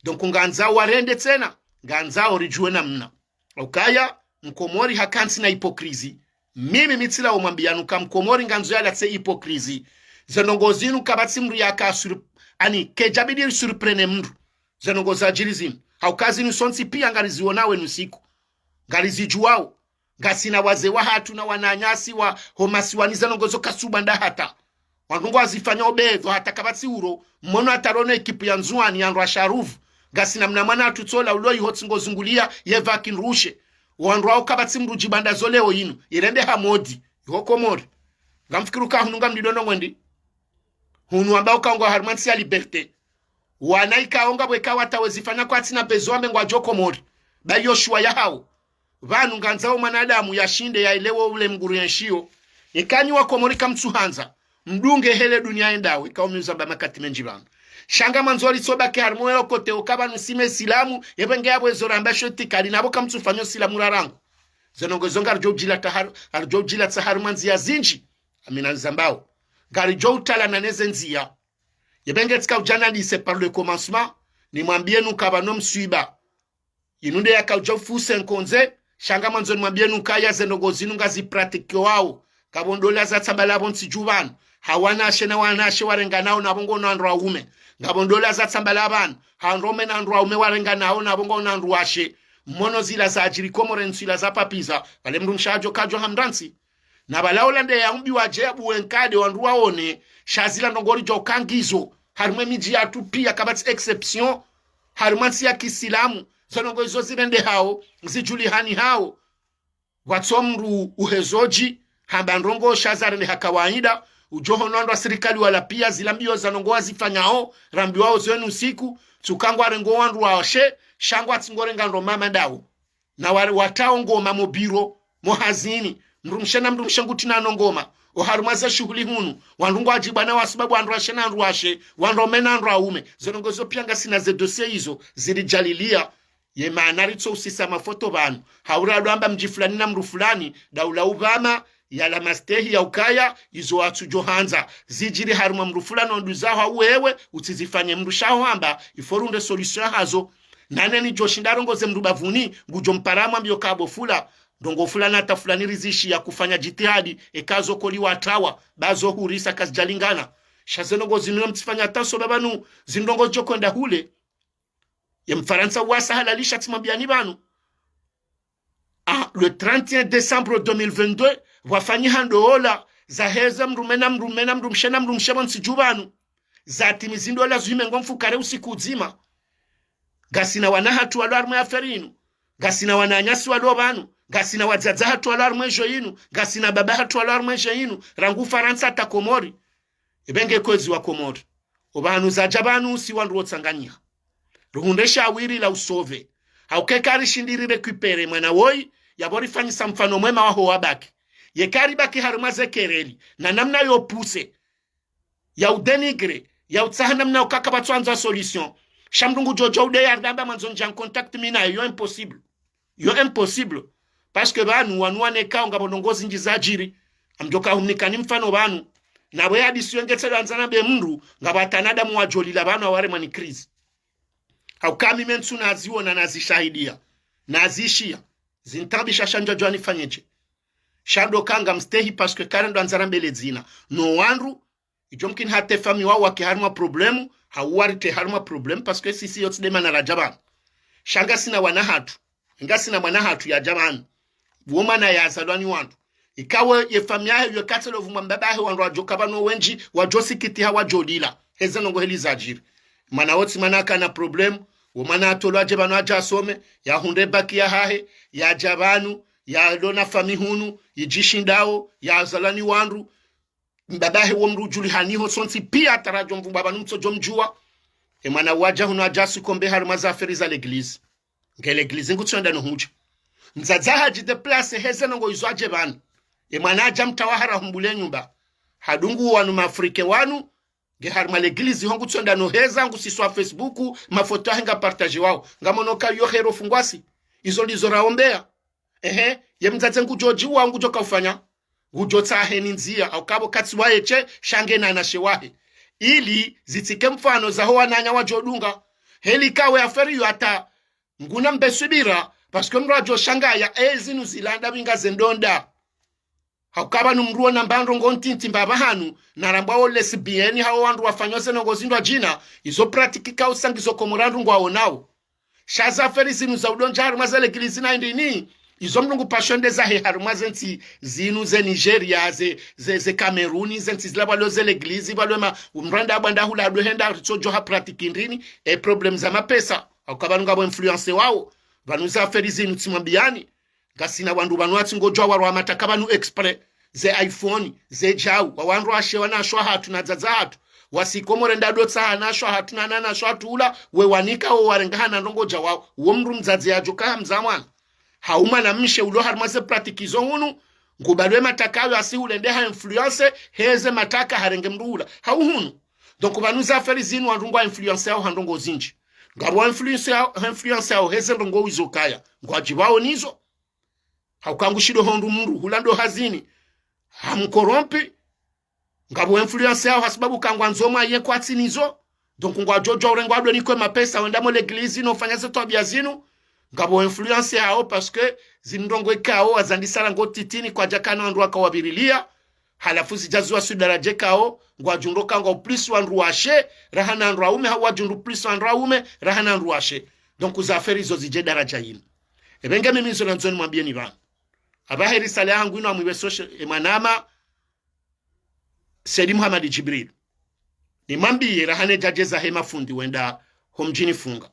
Donc ngandzao warende tsena, ngandzao ridjuwe namna. Ukaya, mkomori hakantsi na hypocrisie. Mimi mi tsilao mwambiyani uka mkomori ngandzo yalatse hypocrisie. Ze ndrongoo zinu kapvatsi mdru yaka sur-, ani, kedjabidi ri surprendre mdru. Ze ndrongoo zadjiri zinu. Hauka zinu sontsi piya ngariziwonao wenu siku. Ngarizidjuwao. Ngasina wazee wahatru na wananyasi wa ho masiwani ze ndrongoo zo kasuba nda hata. Wandru ngwazifanyao bedho hata kapvatsi uro, mmono hata rono ekipu ya Ndzuwani ya ndrwa sharuvu. Ngasina mna mwana hatru tsola ulo iho tsi ngozunguliya, yeva kindrushe. Wandru wao kapvatsi mdru djibanda zo leo yinu, irende ha modi, iho Komori. Ngamfikiri uka hunu ngamdido ndrongoo ndi. Hunu wamba uka ngwao harimwa ntsi ya liberté. Wana ikao ngapvo eka wata wezifanya kwatsina bezo wambe ngwadjo Komori. Ba iyo shuwa yahawo. Pvanu ngandzao mwanadamu yashinde yaelewe ule mnguru yenshiyo. Eka nyi wa Komori kamtsuhandza, mdunge hele dunia yendao, ikao mi uzamba makati mendji pvanu. Sha ngamwandzo ritsobaki harimwa elo kote uka pvanu si mesilamu, yepvenge yapvo ezo ramba sho itikadi, napvo kamtsufanyo silamu rarangu. Ze ndrongoo zo ngaridjo udjila tahar-, ngaridjo udjila tsaha harimwa ndziya zindji, amina nizambao. Ngaridjo utalana neze ndziya. Yepvenge tsika udja nandise par le commencement, nimwambiyeni uka pvanu mswiba. Inu nde yaka udja ufuse nkondze, sha ngamwandzo nimwambiyeni ukaya ze ndrongoo zinu ngazi pratiquewao. Ngapvo ndola zatsambala pvo ntsidju pvanu. Ha wanashe na wanashe warenganao napvo ngo na wandru waume. Ngapvo ndola zatsambala pvanu. Ha wandru waume na wandru waume warenganao napvo ngo na wandru washe. Mmono zila zadjiri Komori ntsu ila zapvapviza. Pvale mdrumshe hadjo kadjo hamdantsi. Na pvala ola nde yaumbiwa dje buwe nkade wandru waone, sha zila ndrongoo ridjo uka ngizo, harimwa emidji yatru piya kapvatsi exception, harimwa ntsi ya kisilamu, ze ndrongoo izo zirendehao, zidjulihanihao. Pvwatso mdru uhezodji, hamba ndrongoo sha zarendeha kawaida, udjo hono wandru wa sirikali wala piya zila mbiyo za ndrongoo wazifanyao, rambiwao zenu siku, tsuka ngwarengo wandru washe, sha ngwatsi ngorenga ndro mama ndawo. Na wa-, watrao ngoma mo biro, mo hazini, mdrumshe na mdrumshe ngutrina no ngoma, oharumwa ze shuhuli hunu, wandru ngwadjibwana wasubabu wandru washe na wandru washe, wandru waume na wandru waume. Ze ndrongoo zo piya ngasina ze dossier izo, ziridjaliliya. Ye maana ritso usisa mafoto pvanu, haura ndo amba mdji fulani na mdru fulani, daula upvama, yala mastehi ya ukaya, izo watsudjo handza, zidjiri harumwa mdru fulani onduzao hau wewe, utsizifanye mdru sha ho hamba, il faut runde solution hazo. Nane nidjo shinda rongoze mdru bavuni, ngudjo mpara mwambiyo kabo fula, ndrongoo fulani hata fulani rizishiya kufanya djitihadi, eka zo koli watrawa, ba zo hurisa kazidjalingana. Sha ze ndrongoo zinu mtsifanya hata so ba pvanu, zindrongoo zidjo kwenda hule. Ye Mfarantsa wasa halalisha tsimwambiyani pvanu. Ah, le trente et un décembre deux mille vingt-deux, pvwafanyiha ndola, zaheza mdrume na mdrume na mdrumshe na mdrumshe pvontsi dju pvanu. Zatimizi ndola zuhime ngo mfukare usiku udzima. Ngasina wana hatru walo harumwa ye affaire inu. Ngasina wananyasi walo pvanu. Ngasina wadzadze hatru walo harumwa ye djo inu. Ngasina baba hatru walo harumwa ye djo inu. Rangu Farantsa hata Komori. Ebe nge kwezi wa Komori. Opvanu zadja pvanu si wandru wotsanganyiha. Ruhundre shawiri la usauver. Hauka eka rishindi ri récupérer mwana woyi, yapvo rifanyisa mfano mwema waho wabaki. Yeka ribaki harumwa ze kereli, na namna yo pousser, ya u dénigrer, ya utsaha namna uka kapvatsu andza solution. Sha mdru ngudjo djo ude ya ridamba mwandzo ndja en contact mi naye, yo impossible. Yo impossible. Parce que pvanu, wanu wanekao ngapvo ndrongoo zindji zadjiri. Amdjoka humnikani mfano pvanu. Na pvwe hadisi yo ngetsi ndo andza nambe mdru, ngapvo hata wanadamu wadjolila pvanu awaremwa ni crise. Hauka mi mentsu naziona nazishahidia. Nazishiya. Zintabisha sha ndjadjuwa nifanyedje. Sha ndo ka ngamstehi parce que kare ndo andza nambe le dzina. No wandru, idjo mkini hata ye famille wawo wake harumwa problème, hau waritre harumwa problème, parce que sisi yotsi de mana radja pvanu. Sha ngasina wana hatru, ngasina mwana hatru yadja pvanu. Wo mwana yazalwa ni wandru. Ikawo ye famille yahe yo katselo vumwa mbaba yahe wandru wadjoka pvanu wendji, wadjosikitiha wadjolila. Heze ndrongoo heli zadjiri. Mwana wotsi mwana akana problème, wo mwana atolwa adje pvanu adje asome, yahundre bac yahahe, yadja pvanu, yalo na famille hunu, idjishindao, yazalwa ni wandru, mbaba yahe wo mdru udjulihaniho sontsi piya hata radjo mvumbwa pvanu mtsodjo mdjuwa. E mwana wadja hunu adja asikombe harumwa ze affaire za l'église. Nge l'église ngutsoenda no hudja. Mdzadze hadji déplacer heze ndrongoo izo adje pvanu. E mwana adja mtawa hara humbule nyumba. Hadungu wanu ma Afrique wanu. Nge harumwa l'église ho ngutsoenda no heza ngusiswa Facebook, mafoto yahe nga partager wao. Ngamono ka yo hero fungwasi. Izo ndizo raombeya. Ehe, ye mdzadze ngudjo djiwa ngudjo kaufanya. Ngudjo tsaha heni ndziya, hauka pvo katsi waye she, sha nge na wanashe wahe. Ili zitsike mfano zaho wananya wadjo dunga. Heli kawe affaire yo hata nguna mbe subira, parce que mdru adjo shangaya, e zinu zilanda pvi ngaze ndonda. Hauka pvanu mdru ona mba ndrongoo ntiti mba pvahanu, narambwa wo lesbienne hau wandru wafanyao ze ndrongoo zindru adjina, izo pratique kausa ngizo Komori wandru ngwaonao. Sha ze affaire zinu za udondja harumwa ze l'église na indrini, izo mdru ngupasho ende zahe harumwa ze ntsi zinu ze Nigeria, ze, ze, ze Cameroun, ze ntsi zila pvwalo ze l'église, pvwalo ma, mdru anda abwanda hula ado henda ritsodjo ha pratique ndrini, e problème za mapesa, hauka pvanu ngapvo influence wao, pvanu ze affaire zinu tsimwambiyani, ngasina wandru pvanu watsi ngodjuwa warwa mataka pvanu exprès, ze iPhone, ze djau, wa wandru washe wanashe wahatru na wadzadze wahatru, wasi Komori nda dotsa wanashe wahatru na wanashe wahatru ula, we wanika wo warenga hana ndrongoo dja wao, wo mdru mdzadze yadjoka hamza mwana. Hau mwanamshe ulo harumwa ze pratique izo hunu, ngubalwe mataka ayo asi ulende ha influence, heze mataka harenge mdru ula. Hau hunu. Donc pvanu ze affaire zinu wandru ngwa influence yao ha ndrongoo zindji. Ngapvo influence yao, influence yao heze ndrongoo izo kaya. Ngwadjiwao nizo. Hauka ngushindo hondru mdru, hula ndo hazini. Hamkorompi. Ngapvo influence yao hasibabu kangwandzo mwaye kwatsi nizo. Donc ngwadjo djuwa urengwa ado nikwe mapesa, wenda mo l'église no fanya ze twabiya zinu. Ngapvo influence yao parce que zinu ndrongoo ikao wazandisa rangu titini kwadjakana wandru wakawavirilia. Halafu zidja ziwaswili daraja ikao, ngwadjo ndro ka ngwao plus wandru washe, raha na wandru waume, hau wadjo ndro plus wandru waume, raha na wandru washe. Donc ze affaire izo zidje daraja yinu. Ebe nge mimi izo nandzo nimwambiyeni pvanu. Apvaha e risala yahangu inu amwiwe soshe, e mwanama, Said Mohamed Djibril. Nimwambiye raha ne djadje zahe mafundi wenda ho mdjini Funga.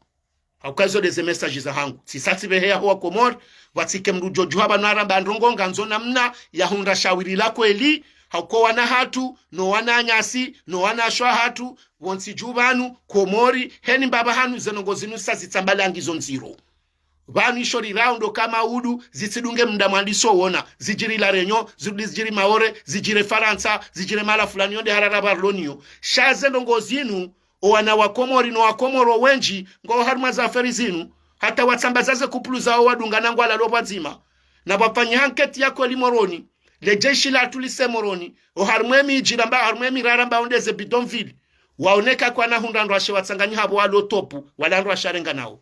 Hauka izo nde ze message zahangu. Tsisa tsipvehe yaho wa Komori, pvatsike mdru djo djuha pvanu aramba ndrongoo ngandzo namna ya hundra shawiri la kweli, hauka wana hatru, no wananyasi, no wanashe wahatru, pvontsi dju pvanu, Komori, heni mbapvi hanu ze ndrongoo zinu sa zitsambalangi zo ndziro. Pvanu isho rirao ndo kama udu, zitsidunge mda mwandiso wona, zidjiri La Réunion, zirudi zidjiri Maore, zidjiri Farantsa, zidjiri mahala fulani yonde harara pvarloniyo. Sha ze ndrongoo zinu, o wana wa Komori no wa Komoro wendji, ngwao harumwa ze affaire zinu, hata watsambaza ze couple zao wadungana ngwalalo pvwadzima. Na pvwafanyiha enquête ya kweli Moroni, le jeshi latru lise Moroni, o harumwa e midji ramba, harumwa e mirara mba onde ze bidonville. Waoneka kwana hundra wandru washe watsanganyiha pvo walo top, wala wandru washe warenga nao.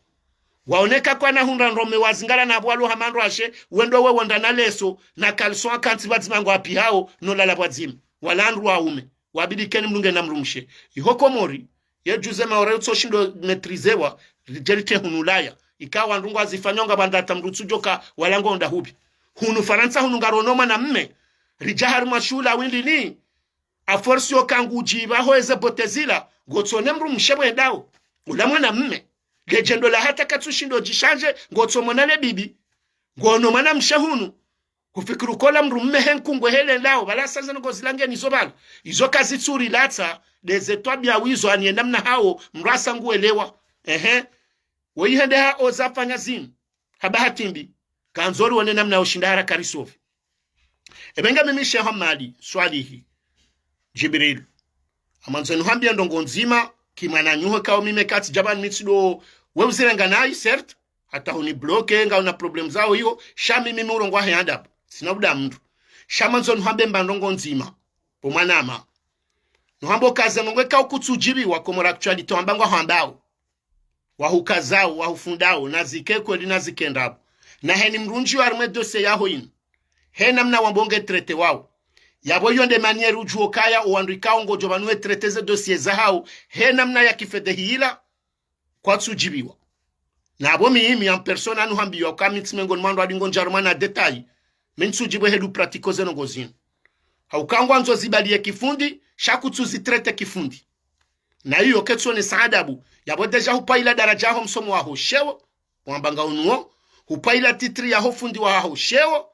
Waoneka kwana hundra ndrome wazingara na pvo walo hama wandru washe, wendo we wonda na leso, na caleçon akantsi pvwadzima ngwapvihao, no lala pvwadzima. Wala wandru waume, wabidi keni mdru nge na mdrumshe. Iho Komori, ye djuze Maore utsoshindo maîtriser wa, ridje ritre hunu Ulaya. Ikao wandru ngwazifanyao ngapvandza hata mdru tsudjoka wala ngwenda hupvi. Hunu Farantsa hunu ngarono mwanamme. Ridja harimwa shula windini. A force yoka ngudjipva ho eze bote zila. Ngotsone mdrumshe pvwendao. Ula mwanamme. Ledjendo la hata katsushindo djishandje. Ngotsomona le bibi. Ngono mwanamshe hunu. Hufikiri ukola mdrumme he nkungwe hele ndao, pvala sa ze ndrongoo zila ngeni zo pvala. Izo kazitsuri latsa, ndeze twabiya wizo aniye namna hawo, mdru asa nguelewa. Ehe. Woyi hende ha oza fanya zinu. Haba hatimbi. Kandzo riwone namna ushinda haraka risofi. Ebe nga mimi Sheikh Hamadi, Swalihi, Djibril. Ngamwandzo nuhambiye ndrongoo ndzima, ki mwananyaho ikao mimi katsi djapvani mi tsindo, we uzirenga nayi, certes, hata huni bloqué, ngauna problème zaho iyo, sha mimi mi urongowa he adabu. Tsina uda mdru. Sha ngamwandzo nuhambe mba ndrongoo ndzima. Bo mwanama. Nuhambe ukaze ndrongoo ikao kutsudjipviwa, Comores Actualité wamba ngwahwambao. Wahukazao, wahufundao, na zike kweli na zike ndrabo. Na heni mdru ndjiyo harimwa e dossier yaho inu. He namna wambao nge traité wao. Yapvo iyo nde manière udjuo ukaya, owandru ikao ngodjo pvanu we traité ze dossier zahao, he namna ya kifedhehi ila, kwatsudjipviwa. Na apvo mimi, en personne, nuhambiwa, uka mi tsi mengoni mwa wandru wali ngondjaro mwana détail, mi ntsudjipve he ndu pratique ze ndrongoo zinu. Hauka ngwandzo zibaliye kifundi, sha kutsuzi traité kifundi. Na iyo ketsuonesa adabu, yapvo déjà hupvaila daraja yaho msomo waho sheo, wamba ngaunuo, hupvaila titre yaho fundi waho sheo,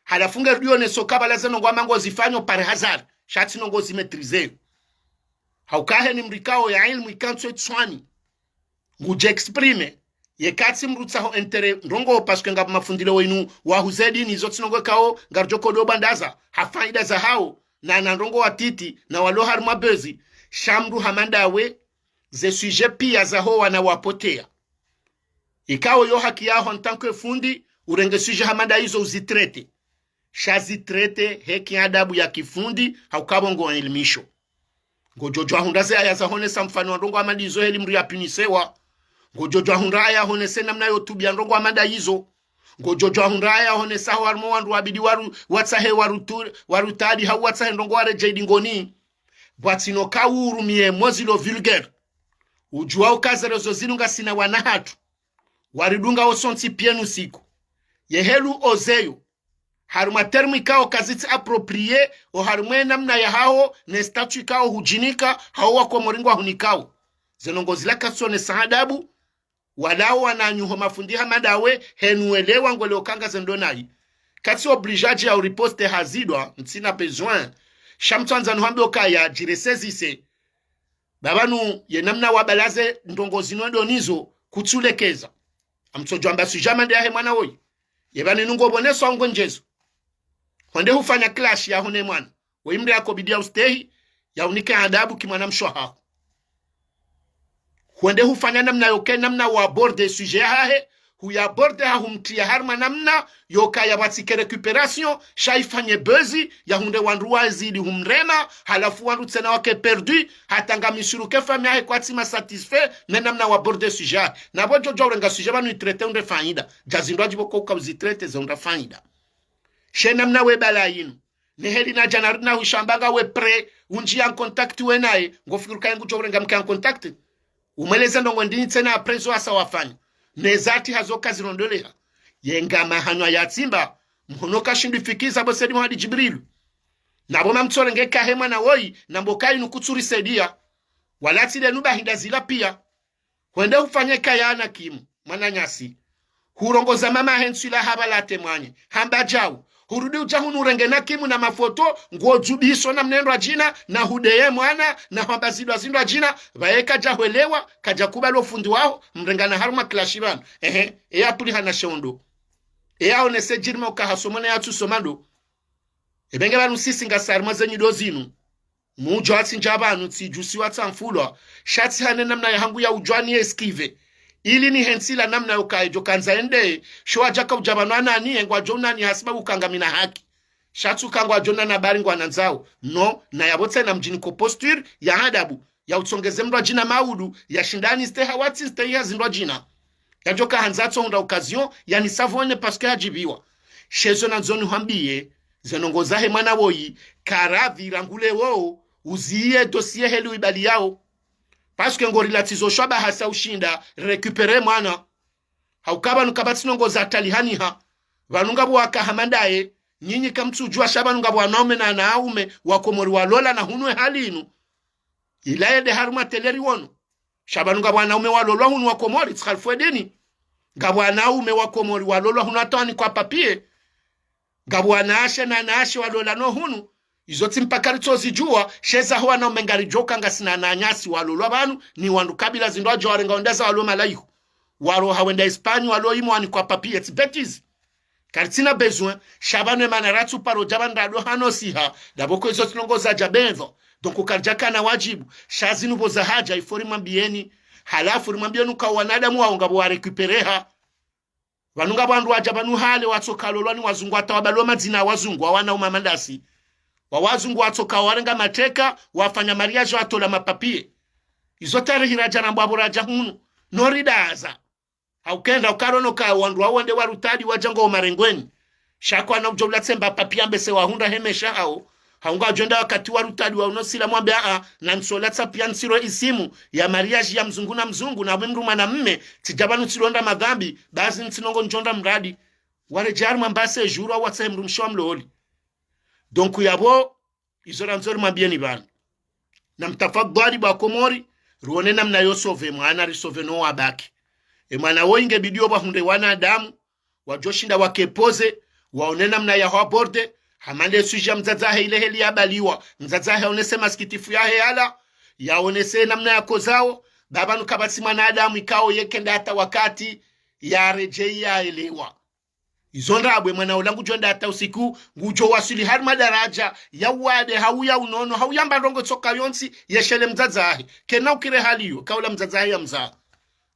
halafu nge rudi onesa uka pvala ze ndrongoo wamba ngozifanyo par hasard, sha tsi ndrongoo zi maîtrisé. Hauka heni mdru ikao ye ilmu ikantso itswani. Ngudjo exprimer. Ye katsi mdru tsaho intérêt ndrongoo parce que ngapvo mafundi leo inu wahuze dini izo tsi ndrongoo ikao ngaridjo kodo bandaza. Ha faida zahao. Na na ndrongoo watiti na walo harimwa buzz. Sha mdru hama ndawe. Ze sujet piya zaho wana wapotea. Ikao yo haki yaho en tant que fundi, urenge sujet hama nda izo uzi traité. Sha zi traité he ki adabu ya kifundi, hauka pvo ngo ilimisho. Ngodjo djuwa hundra ze aya zahonesa mfano wa ndrongoo hama ndizo heli mdru ya punisewa. Ngodjo djuwa hundra aya honese namna yo tubiya ndrongoo hama nda izo. Ngodjo djuwa hundra aya honesa ho harimwa wandru wabidi waru, watsahe warutu, warutadi hau watsahe ndrongoo waredjei dingoni. Pvwatsina uka urumiye mo zilo vulgaire. Udjuwa uka ze réseaux zinu ngasina wana hatru. Waridunga osontsi piya nu siku. Ye heli ozeyo. Harimwa terme ikao kazitsi approprié, oharimwa e namna yahaho, ne statut ikao hudjinika, hao wakomori ngwahunikao. Ze ndrongoo zila katsuonesa adabu, wala owananyaho mafundi hama ndawe, heni uelewa ngwelewo uka ngaze ndo nayi. Katsi obligé adje ya uriposte hazidwa, ntsina besoin. Sha mtsuandza nuhambe ukaya, djiressaisisse. Ba pvanu ye namna wabalaze ndrongoo zinu ndo nizo kutsulekeza. Ngamtsodjo amba sujet hama nde yahe mwana woyi. Ye pvanu inu ngo pvoneswa ngwendjezo. Hwende hufanya clash yaho ne mwana. Woyi mdru yakobidi ya ustehi, ya unike adabu ki mwanamshe wahaho. Hwende hufanya namna yoke namna wa aborder sujet yahahe, huya aborder ha humtriya harimwa namna yoka ya pvatsike récupération, sha ifanye buzz, ya hundre wandru wazidi humrema, halafu wandru tsena wake perdu, hata ngamishuruke famille yahe kwatsi ma satisfait, ne namna wa aborder sujet yahe. Na pvo djodjo urenga sujet pvanu itraité hundre faida. Dja zindru adjipvo ko uka uzi traité ze hundra faida. She namna we bala inu. Ne heli na djana rina hushamba ngawe prêt, undjiya en contact we naye, ngofikiri uka ye ngudjo urenga mke en contact. Umweleze ndrongoo ndini tsena après zo asa wafanya. Ne zati hazo kazirondolea. Ye ngama hanwa ya tsimba, mhono kashindri fikiza bo Said Mohamed Djibril. Na pvo mamtsorenge kahe mwana woyi, na mbo ka inu kutsurisaidia. Wala tsi lenu ba hinda zila piya. Hwende hufanye kaya na kimu, mwananyasi. Hurongoza mama he ntswila hapvala ate mwanye. Hamba djau. Hurudi udja hunu urenge na kimu na mafoto, ngodjubiso na mnendwa djina, na hudeye mwana, na hwamba zindwa zindwa djina, pvaye kadja hwelewa, kadja kubali ofundi waho, mrengana harumwa clash pvanu. Ehe, eya puli hana she ndo. Eya onese djirima uka hasoma na yatsusoma ndo. Ebe nge pvanu sisi ngasi harimwa ze nyido zinu. Mudjo atsindja pvanu tsidjusiwa tsamfulwa, sha tsi hane namna yahangu ya udjwa ni esquiver. Ili ni hentsi la namna yoka edjo kandza ende, sho wadjaka udja pvanu anani, engwadjo unani hasibabu uka ngamina haki. Sha tsi uka ngwadjo nana bari ngwanandzao. No, na yapvo tsena mdjini ko posture ya adabu, ya utsongeze mndru adjina maudu, ya shindani steha watsi stehi ya zindru adjina. Yadjoka handza atso hundra occasion, yani savonne parce que hadjibiwa. She zo nandzo nihwambiye, ze ndrongoo zahe mwana woyi, karavi rangu leo, uziye dossier heli uibali yao. Parce que ngori latizo shwaba hasa ushinda, récupérer mwana. Hauka pvanu kapvatsi ndrongoo za talihaniha. Pvanu ngapvo waka hama ndaye, nyinyi kamtsudjuwa sha pvanu ngapvo wanaume na wanawaume wa Komori walola na hunu ye hali inu. Ila yende harumwa télé riwono. Sha pvanu ngapvo wanaume walolwa hunu wa Komori, tsi khalifu edini. Ngapvo wanaume wa Komori walolwa hunu hata wanikwa papier. Ngapvo wanawashe na wanawashe walola no hunu. Izo tsi mpaka ritsozidjuwa, sha eza ho wanaume ngaridjoka ngasina wananyasi walolwa pvanu, ni wandru kabila zindru wadjo warenga wenda za walo malayihu. Walo hawenda Espagne, walo imo wanikwa papier, tsi bêtise. Karitsina besoin, sha pvanu emana ratsu paro dja pvanu ndado hano siha, ndapvo kwezo tsi ndrongoo zadja pvendho. Donc karidjaka na wadjibu, sha zinu pvo zahadja, il faut rimwambiyeni, halafu rimwambiyeni uka wanadamu wao ngapvo wa récupérer ha. Pvanu ngapvo wandru wadja pvanu hale watsoka lolwa ni wazungu, hata wabalwa madzina ya wazungu, wa wanaume hama ndasi. Wa wazungu watsoka warenga mateka, wafanya mariage, watola mapapier. Izo tarehi radja na mbwapvo radja hunu. No ridaza. Hauka enda ukarono ka wandru wao wende warutadi wadja ngo marengweni. Sha kwana udjo ula tsemba papier ambese wahundra he maesha hao. Hau ngwadjo enda wakati warutadi wa uno sila mwambe, aa, na ntsola tsa piya ntsiro isimu ya mariage ya mzungu na mzungu na mdru mwanamme, tsidja pvanu ntsilonda madhambi, basi ntsi ndrongoo ndjonda mradi. Waredjei harumwa mbase djuru au watsahe mdrumshe wa mloli. Donc yapvo, izo randzo rimwambiyeni pvanu. Na mtafadhwali pvwa Komori, rione namna yo sauver mwana, ri sauver no wabaki. E mwana woyi nge bidiyo pvwa hundre wanadamu, wadjoshinda wake posé, waone namna ya ho aborder, hama nde sujet ya mdzadze wahe ile heli yabaliwa, mdzadze wahe yaonese masikitifu yahe yala, yaonese namna yakozao, ba pvanu kapvatsi mwanadamu ikao yeke nda hata wakati, yaredjei yaelewa. Izo ndrabo e mwana ola ngudjo enda hata usiku, ngudjo waswili harumwa daradja ya uwade, hau ya unono, hau yamba ndrongoo tsoka yontsi, yeshelee mdzadze wahe. Kena ukiri hali iyo, kaula mdzadze wahe ya mzaha.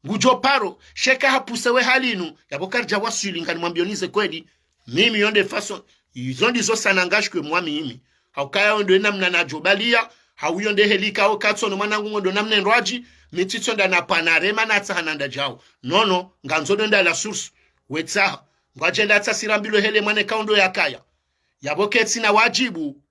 Ngudjo paro, sha eka hapvusewe hali inu, yapvo karidja waswili nganimwambiyoni ze kweli. Mimi yo nde façon, izo ndizo sana ngashikwe mwa mimi. Hauka yo ndo namna nadjo baliya, hau yo nde heli ikao katsono mwanangu ngo ndo namna ndrwadji, mi tsitsonda na panarema na tsaha na ndadjao. Non, non, ngandzo ndo enda à la source, wetsaha. Ngwadjenda tsa sirambilwe hele mwana ikao ndo yakaya. Yapvo ketsina wadjibu.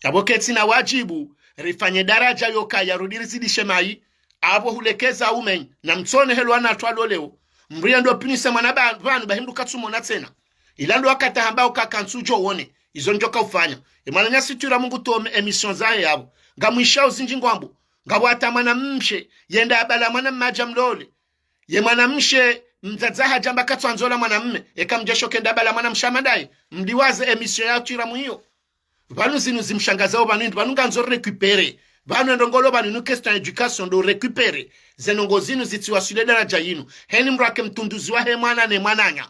Yapvo ketsina wadjibu, rifanye daradja yokaya rudi rizidishe mayi, apvo hulekeza umenyi, na mtsone helo wana twaloleo. Mdru yendo pinisa mwana ba-, pvanu ba hindru katsumona tsena. Ila ndo wakati hamba uka kantsudjo wone, izo ndjo kaufanya. E mwananyasi Twiramungu tome émission zahe yapvo. Ngamwishao zindji ngwambo, ngapvo hata mwanamshe, yenda abala mwanamme adja mlole. Ye mwanamshe, mdzadze wahe hadja amba katsu andzo ola mwanamme, eka mdjesho kenda bala mwanamshe hama ndaye, mdiwaze émission ya Twiramungu iyo. Pvanu zinu zimshangazao pvanu inu, pvanu ngandzo récupérer. Pvanu endrongoo pvanu inu question ya éducation ndo récupérer. Ze ndrongoo zinu zitsiwaswili daradja yinu. Heni mdru ake mtunduzi wahe mwana ne mwananya.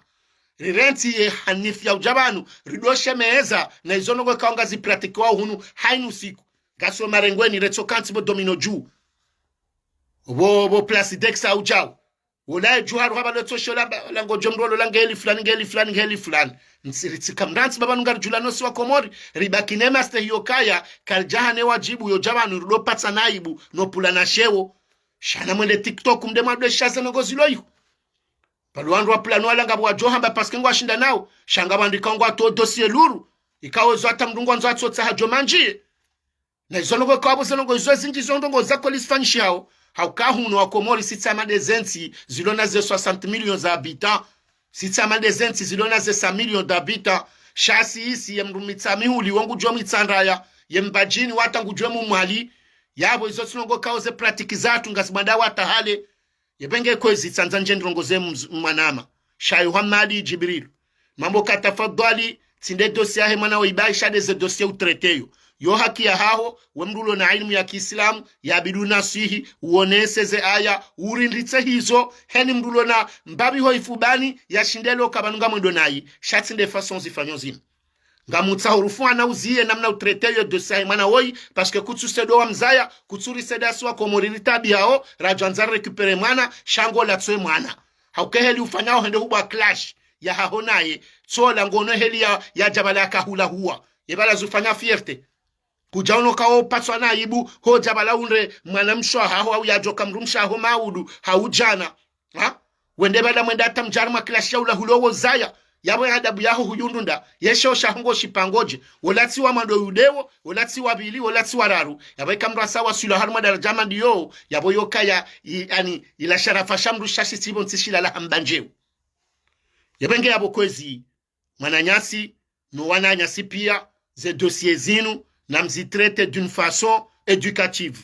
Rirentsi ye hanifi ya udja pvanu, ridoshe meza, na izo ndrongoo ikao ngazi pratiquewao hunu, hayina usiku. Ngasi o marengweni, retso kantsi pvo domino dju. Pvo, pvo Place d'Aix au djau. Wola ye dju haru hapva lotso sho lamba, la ngodjo mdru olo la ngeli fulani, ngeli fulani, ngeli fulani. Ntsi, ritsika mrantsi pvapvanu ngaridjulano si wa Komori, ribaki ne mastehi yokaya, karidja hane wadjibu yo dja pvanu rudo patsa naibu, no pvula na shewo. Sha na mwende TikTok mde mwadwe sha ze ndrongoo zilo iho. Pvalo wandru wa pvula no wala ngapvo wadjo hamba parce que ngwashinda nao, sha ngapvo wandru ikao ngwatoa dossier lourd, ikao zo hata mdru ngwandzo atsotsaha djo mandjiye. Na izo ndrongoo ikao pvo ze ndrongoo izo zindji zo ndrongoo za kweli zifanyishihao. Hauka hunu wa Komori si tsama nde ze ntsi zilo na ze soixante millions za habitants. Si tsama nde ze ntsi zilo na ze cent millions d'habitants. Sha si isi ye mdru Mitsamihuli wo ngudjo Mitsandraya, ye Mbadjini wata ngudjo Mumwali. Yapvo izo tsi ndrongoo ikao ze pratique zatru ngasi mwanda wata hale. Ye pvenge kwezi tsandza ndje ndrongoo ze mz-, mwanama. Sha yo Hamadi Djibril. Mambo ka tafadhwali, tsi nde dossier yahe mwana wo ibayi sha nde ze dossier utraité yo. Yo haki yahaho, we mdru ulo na ilimu ya kiislamu, yabidi unaswihi, uonese ze aya, urindritse hizo, heni mdru ulo na mbapvi ho ifubani, yashinde lo ka pvanu ngamwendo nayi, sha tsi nde façon zifanyo zinu. Ngamutsaho rufu ana uziye namna utraité yo dossier yahe mwana woyi, parce que kutsu saidia wa mzaya, kutsu risaidia si wa Komori ritaabihao, radjo andza récupérer mwana, sha ngo la tso ye mwana. Hauka heli ufanyao hende hubwa clash yahaho naye, tsola ngono heli ya, ya djabala ya kahula huwa. Ye pvala zufanya fierté. Kudja ono kao patswa na aibu, ho djabala undre mwanamshe wahaho, au yadjoka mdrumshe waho maudu, hau djana. Ha? Wende pvala mwende hata mdjari mwa clash ya ula hulo wo zaya. Yapvo ye adabu yaho huyundru nda, ye sheo shaho ngo shipangodje, wola tsi wa mwando yudewo, wola tsi wa pvili, wola tsi wa raru. Yapvo eka mndru hasa waswili harumwa daraja hama ndiyo, yapvo yokaya, i-, yaani, ila sharafa sha mndru shashi tsipvo ntsi shilala hamba ndjeo. Yapvo nge yapvo kwezi, mwananyasi, no wananyasi pia, ze dossier zinu, namzi traité d'une façon éducative.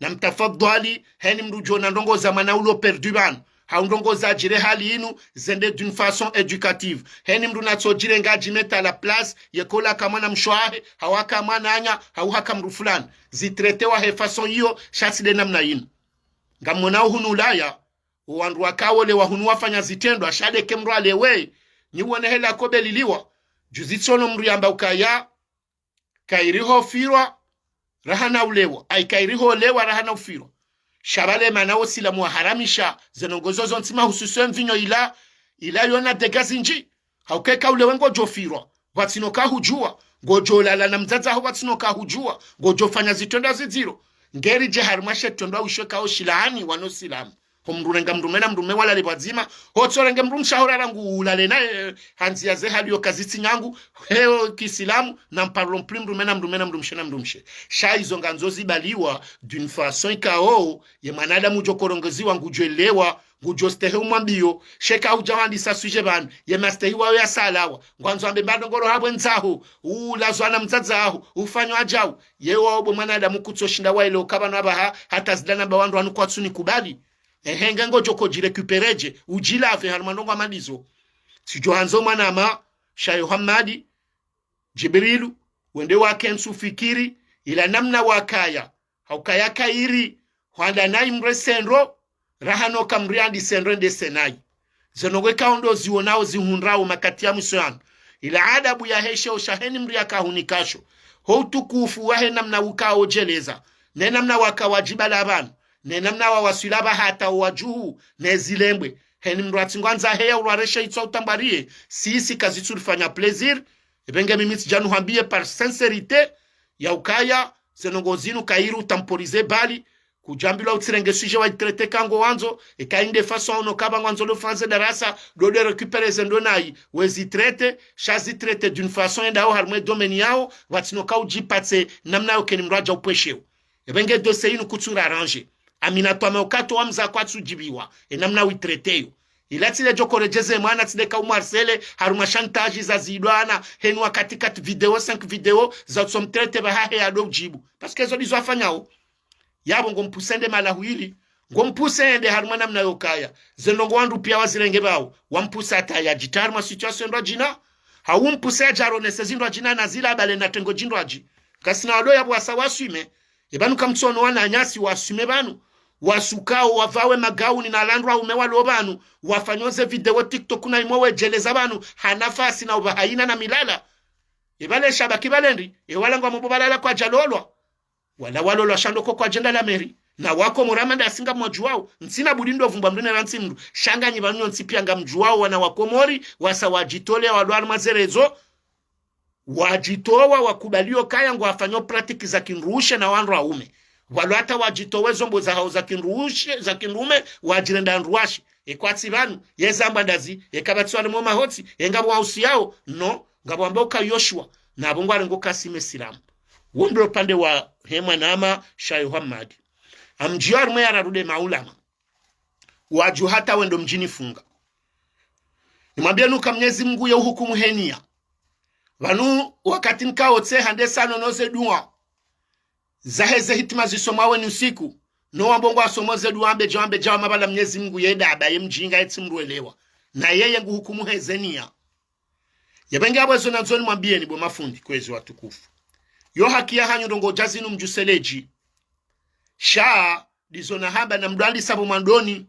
Namtafadhwali, heni mndru djona ndrongoo za mwana ulo perdu pvanu, hau ndrongoo zadjiri hali inu, zende d'une façon éducative. Heni mndru natsodjire ngadji mettre à la place, yeka ola haka mwanamshe wahe, hau haka mwananya, hau haka mndru fulani. Zi traité wa he façon iyo, sha tsi nde namna inu. Ngamwonao hunu Ulaya, owandru waka wolewa hunu wafanya zitrendwa, sha nde ke mndru alewe, nyi wone hela kobeliliwa. Juzi tsi ono mndru yamba ukaya, kayiri ho firwa, raha na ulewa, ayi kayiri ho lewa, raha na ufirwa. Sha pvale mana wo silamu waharamisha, ze ndrongoo zo zontsi mahususu ye mvinyo ila, ila yona dégâts zindji. Hauka eka ulewe ngodjo firwa, pvatsina oka hudjuwa, ngodjo lala na mdzadze waho pvatsina oka hudjuwa, ngodjo fanya zitrendwa zidziro. Ngeri dje harumwa she trendwa wisho kao shilaani wano silamu. Ho mndru renga mndrume na mndrume walale pvwadzima, ho tso renge mndrumshe waho rara ngu ulale naye, ha ndzia ze hali yo kazitsi nyangu, heo kisilamu, n'en parlons plus mndrume na mndrume na mndrumshe na mndrumshe. Sha izo ngandzo zibaliwa, d'une façon ikao, ye mwanadamu udjo korongoziwa ngudjo elewa, ngudjo stehi umwambiyo, sha eka udja wandisa sujet pvanu, ye mastehi wayo ya salawa, ngwandzo ambe mbandrongoo hapvwe ndzaho, ulazwa na mdzadze waho, ufanywa djau, ye wawo bo mwanadamu kutso shinda waelewa uka pvanu apvaha, hata zidana ba wandru wanu kwatsu nikubali. Ehe, nge ngodjo kodji récupérer dje, udjilave harumwa ndrongoo hama ndizo. Tsidjo handzo mwanama, Shayo Hamadi, Djibrilu, wende wakentsi ufikiri, ila namna wakaya, haukaya kayiri, hwanda nayi mre sendro, raha no kamri andi sendro nde senayi. Ze ndrongoo ikao ndo ziwonao zihundrao makati ya mwiso yanu. Ila adabu ya he sheo sha heni mri yaka hunikasho. Ho utukufu wahe namna uka odjeleza. Ne namna waka wadjibala pvanu. Ne namna wawaswili apvaha hata owadjuhu. Ne zilembwe. Heni mndru atsi ngwandzo heya ulwareshe itswa utambwariye. Sisi kazitsu rifanya plaisir. Epvenge mimi tsidja nuhambiye par sincérité. Ya ukaya, ze ndrongoo zinu kayiri utemporiser bali. Kudjambilwa utsirenge sujet wa itraité ka ngo wandzo, eka inde façon ono kaba ngwandzo ndo fanye darasa, ndo nde récupérer ze ndo nayi, we zitraité, sha zitraité d'une façon yendao harumwa ye domaine yawo, pvatsina oka udjipatse namna yo keni mndru adja upvwesheo. Epvenge dossier inu kutsu ra arranger. Amina twame okato wa mza kwatsu djibiwa, e namna witraité yo. Ila tsi le djo koredjeze mwana tsi le ka umharcèle, harumwa chantage za zidwana, heni wakati quatre vidéo, cinq vidéo, za utso mtraité pvahahe ya ndo udjibu. Parce que zo ndizo afanyao. Yapvo ngo mpousser ende mahala hwili, ngo mpousser ende harumwa namna yo kaya. Ze ndrongoo wandru pia wazirenge pvao, wa mpousser hata ya djitria harumwa situation ndrwadjina. Hau mpousser ya dja aronese zindrwadjina na zila abale na tengo djindrwadji. Kasina wado yapvo wasa waswime. Epvanu kamtsono wananyasi waswime pvanu. Wasukao wapvawe magauni na landrwa ume walo pvanu. Wafanyo ze vidéo TikTok na imo wedjeleza pvanu. Ha nafasi na upva hayina na milala. Epvale shabaki pvale ndi. Ewala ngwambo pvalala kwadjalolwa. Wala walolwa sha ndo ko kwadjenda la mairie. Na wakomori hama nda singa mwadjuwao. Ntsina budi ndo vumbwa mndru ne rantsi mndru. Sha nganyi pvanu nyontsi pia ngamdjuwao wana wakomori. Wasa wadjitole walo harumwa ze réseaux. Wadjitowa wakubaliyo kaya ngwafanyo pratique za kindrushe na wandru waume. Walo hata wadjitowe zombo zahao za kindrushe, za kindrume, wadjirenda ndrwashi. Ekwatsi pvanu, yezambwa ndazi, ekapvatsi wale mo mahotsi, engapvo wausiyao, no, ngapvo ambao ka Yoshua, napvo ngwarengo kasime silamu. Wo ndo upande wa he mwanama Shayo Hamadi. Amdjiyo harumwa ya raru nde maulama. Wadju hata wendo mdjini funga. Nimwambiye nuka Mnyezi Mungu ye uhukumu he niya. Pvanu wakati nkao tse hande sano no ze dua. Zaheze hitima zisomwa weni usiku. No wambo ngwasomo ze dua wambe dja wambe dja wamapvala Mnyezi Mungu ye daba ye mdjinga ye tsi mndru elewa. Na yeye nguhukumu heze niya. Yapvenge apvo ezo nandzo nimwambiyeni bo mafundi kwezi watukufu. Yo haki yahanyu ndrongoo dja zinu mdjuseledji. Sha, ndizo nahamba na mdwandisa pvo mwandoni.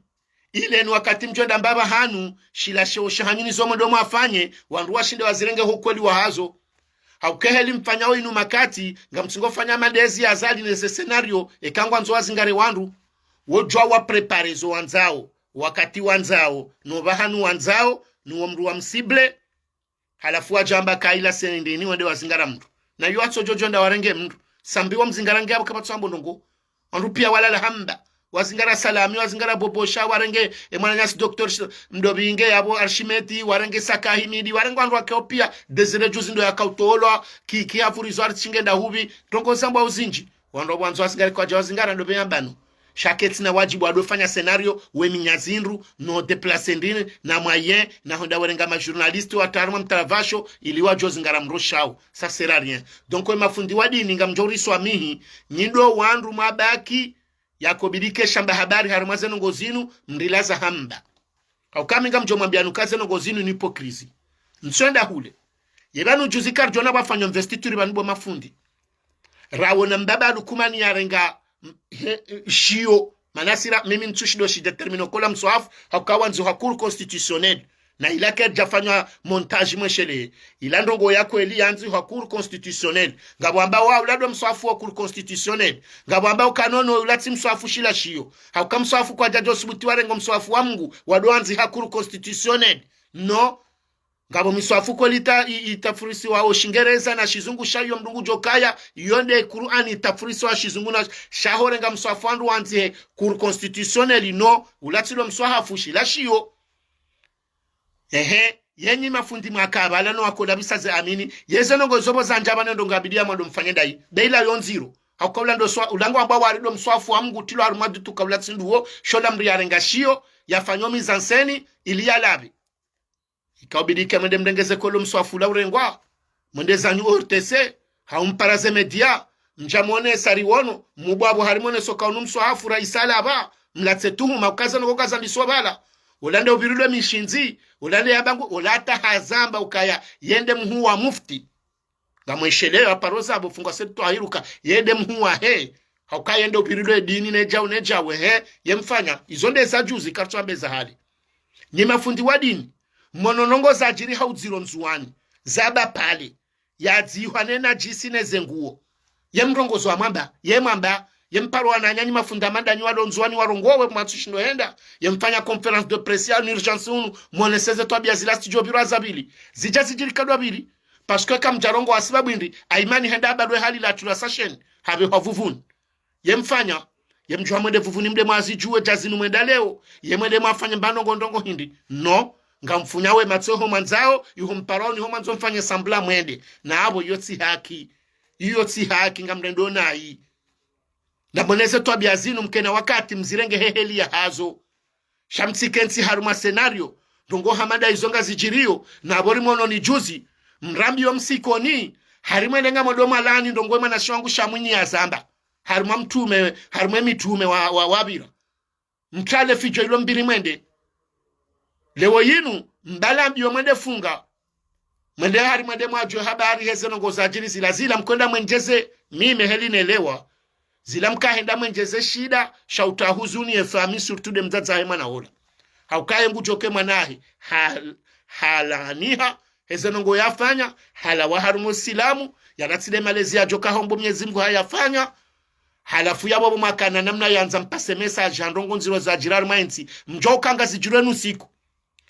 Ile ni wakati mdjwenda mbapva hanu, shila sheo shahanyu nizo mwendo mwafanye, wandru washinde wazirenge ho ukweli wahazo. Hauka heli mfanyao inu makati, ngamtsingo fanya madezi ya zali neze scénario, eka ngwandzo wazingare wandru. Wodjuwa wapréparer zo wandzao, wakati wandzao, no pvahanu wandzao, ni wo mndru wa mcible, halafu wadjamba ka ila sendeni wende wazingara mndru. Na yo watsodjo djo nda warenge mndru. Sambi wamzingara nge apvo kapvatsi wambo ndrongoo. Wandru pia walala hamba. Wazingara Salami, wazingara Bobosha, warenge, e, mwananyasi Docteur Sh-, Mdobinge, yapvo Archimète, warenge Saka Himidi, warenge wandru wake opia, Désiré juzi ndo yakautolwa, ki, ki hapvurizo ari tsi ngenda hupvi, ndrongoo zambwa uzinji. Wandru wandzo wazingare kwadja wazingara ndo pveyambano. Sha ketsina wadjibu wadofanya scénario, weminya zindru, no déplacer ndrini, na moyen, na honda werenga ma journaliste wa taaruma mtaravasho, ili wadjo zingara mroshao. Ça sert à rien. Donc, we mafundi wa dini, ngamdjo riswamihi, nyi ndo wandru mwabaki, yakobidi ke shamba habari harimwa ze ndrongoo zinu, mrilaza hamba. Hauka mi ngamdjo mwambia nuka ze ndrongoo zinu ni hypocrisie. Ntswenda hule. Ye pvanu juzi karidjona pvwafanywa investiture pvanu bo mafundi. Rawona mbaba Lukumani yarenga, mm, he, shiyo. Mana sira, mimi ntsushindo shi déterminer okola mswahafu, hauka wandzihwa Cour constitutionnelle. Na ila kaidjafanywa montage mweshele. Ila ndrongoo ya kweli yandzihwa Cour constitutionnelle. Ngapvo wambao ula ndo mswahafu wa Cour constitutionnelle. Ngapvo wambao ukana no ula tsi mswahafu shila shiyo. Hauka mswahafu kwadjadjo subuti warenge o mswahafu wa Mungu, wado wandziha Cour constitutionnelle. No. Ngapvo miswahafu kweli ita-, i-, itafurisiwa o Shingereza na Shizungu, sha iyo mdru ngudjo kaya, iyo nde Kur'ani itafurisiwa Shizungu na, sha horenga mswahafu wandru wandzihe Cour constitutionnelle, no, ula tsi ndo mswahafu shila shiyo. Ehe, yenyi mafundi mwaka pvala no wakola pvisa ze amini, yeze ndrongoo zo pvo zandja pvanu ndrongoo yabidi ya mwando mfanye ndayi, be ila yo ndziro. Hauka ula ndo swa-, ula ngwambao wari ndo mswahafu wa Mungu tilo harumwa dutuka ula tsi nduwo, sho la mri yarenga shiyo, yafanywa mise en scène, ili yalapve. Ikaubidi ke mwende mrengeze kweli o mswahafu ula urengwa. Mwende zanyu O R T C, hau mpara ze média, mdja mwone sari wono, mubwabwe harimwa ne soka unu mswahafu raisi alapva, mlatse tuhuma, ukaza no ukaza ndiso pvala. Ula nde upvirilwe mishindzi, ula nde yabangu, ula hata hazamba ukaya, yende mhuu wa mufti. Ngamwesheleyo aparo zapvo fungwa setu twahiruka, yende mhuu wahe. Hauka yende upvirilwe dini ne djau ne djau, he, ye mfanya. Izo nde za juzi, karitsu ambe za hale. Nyi mafundi wa dini, mono ndrongoo zadjiri haudziro Ndzuwani, zaba pale, yadzihwa ne nadjisi ne ze nguo. Ye mrongozi wa mwamba, ye mwamba, ye mparo wananya nyi mafundi wa madanyi walo Ndzuwani warongowe mwatsushindo henda, ye mfanya conférence de presse ya en urgence unu, mwonese ze twabia zila stidjo pvirwa za pvili. Zidja zidjiri kadwa pvili, parce que kamdjarongowa sibabu indri, Aimani henda abadwe hali la tula sacheni, hapvehwa Vuvuni. Ye mfanya, ye mdjuha mwende Vuvuni mde mwazidjuwe dja zinu mwenda leo, ye mwende mwafanye mbano ngo ndrongoo hindri. No, ngamfunya we matso iho mwandzao, iho mparoni iho mwandzo mfanye semblant mwende. Na apvo iyo tsi haki. Iyo tsi haki ngamrendo nayi. Na mwonese twabia zinu mkena wakati mzirenge he heli yahazo. Sha mtsikentsi harumwa scénario, ndrongoo hama nda izo ngazidjiriyo, na pvo rimwono ni juzi, mrambiyo msikoni, harimwa elenga mwodo mwalani ndrongoo mwanashe wangu Shamwinyi yazamba. Harimwa mtrume, harimwa emitume wa, wa, wapvira. Mtrale fidjo ilo mbili mwende. Leo yinu, mbala mbiyo mwende funga. Mwende hari mwende mwadjuwe habari heze ndrongoo zadjiri zila zila mkwenda mwendjeze mime heli nelewa. Zila mkahenda mwendjeze shida, sha utra huzuni ye fami surtout nde mdzadze wahe mwana ola. Hauka ye ngudjoke mwana wahe, hal-, halaaniha, heze ndrongoo yafanya, halawa harumwa usilamu, yalatsile malezi yadjoka hombo Mwenyezi Mungu hayafanya, halafu yapvo pvo mwakana namna yandza mpase message ya ndrongoo ndziro zadjiri harumwa entsi, mdjo ukanga zidjirwe nusiku.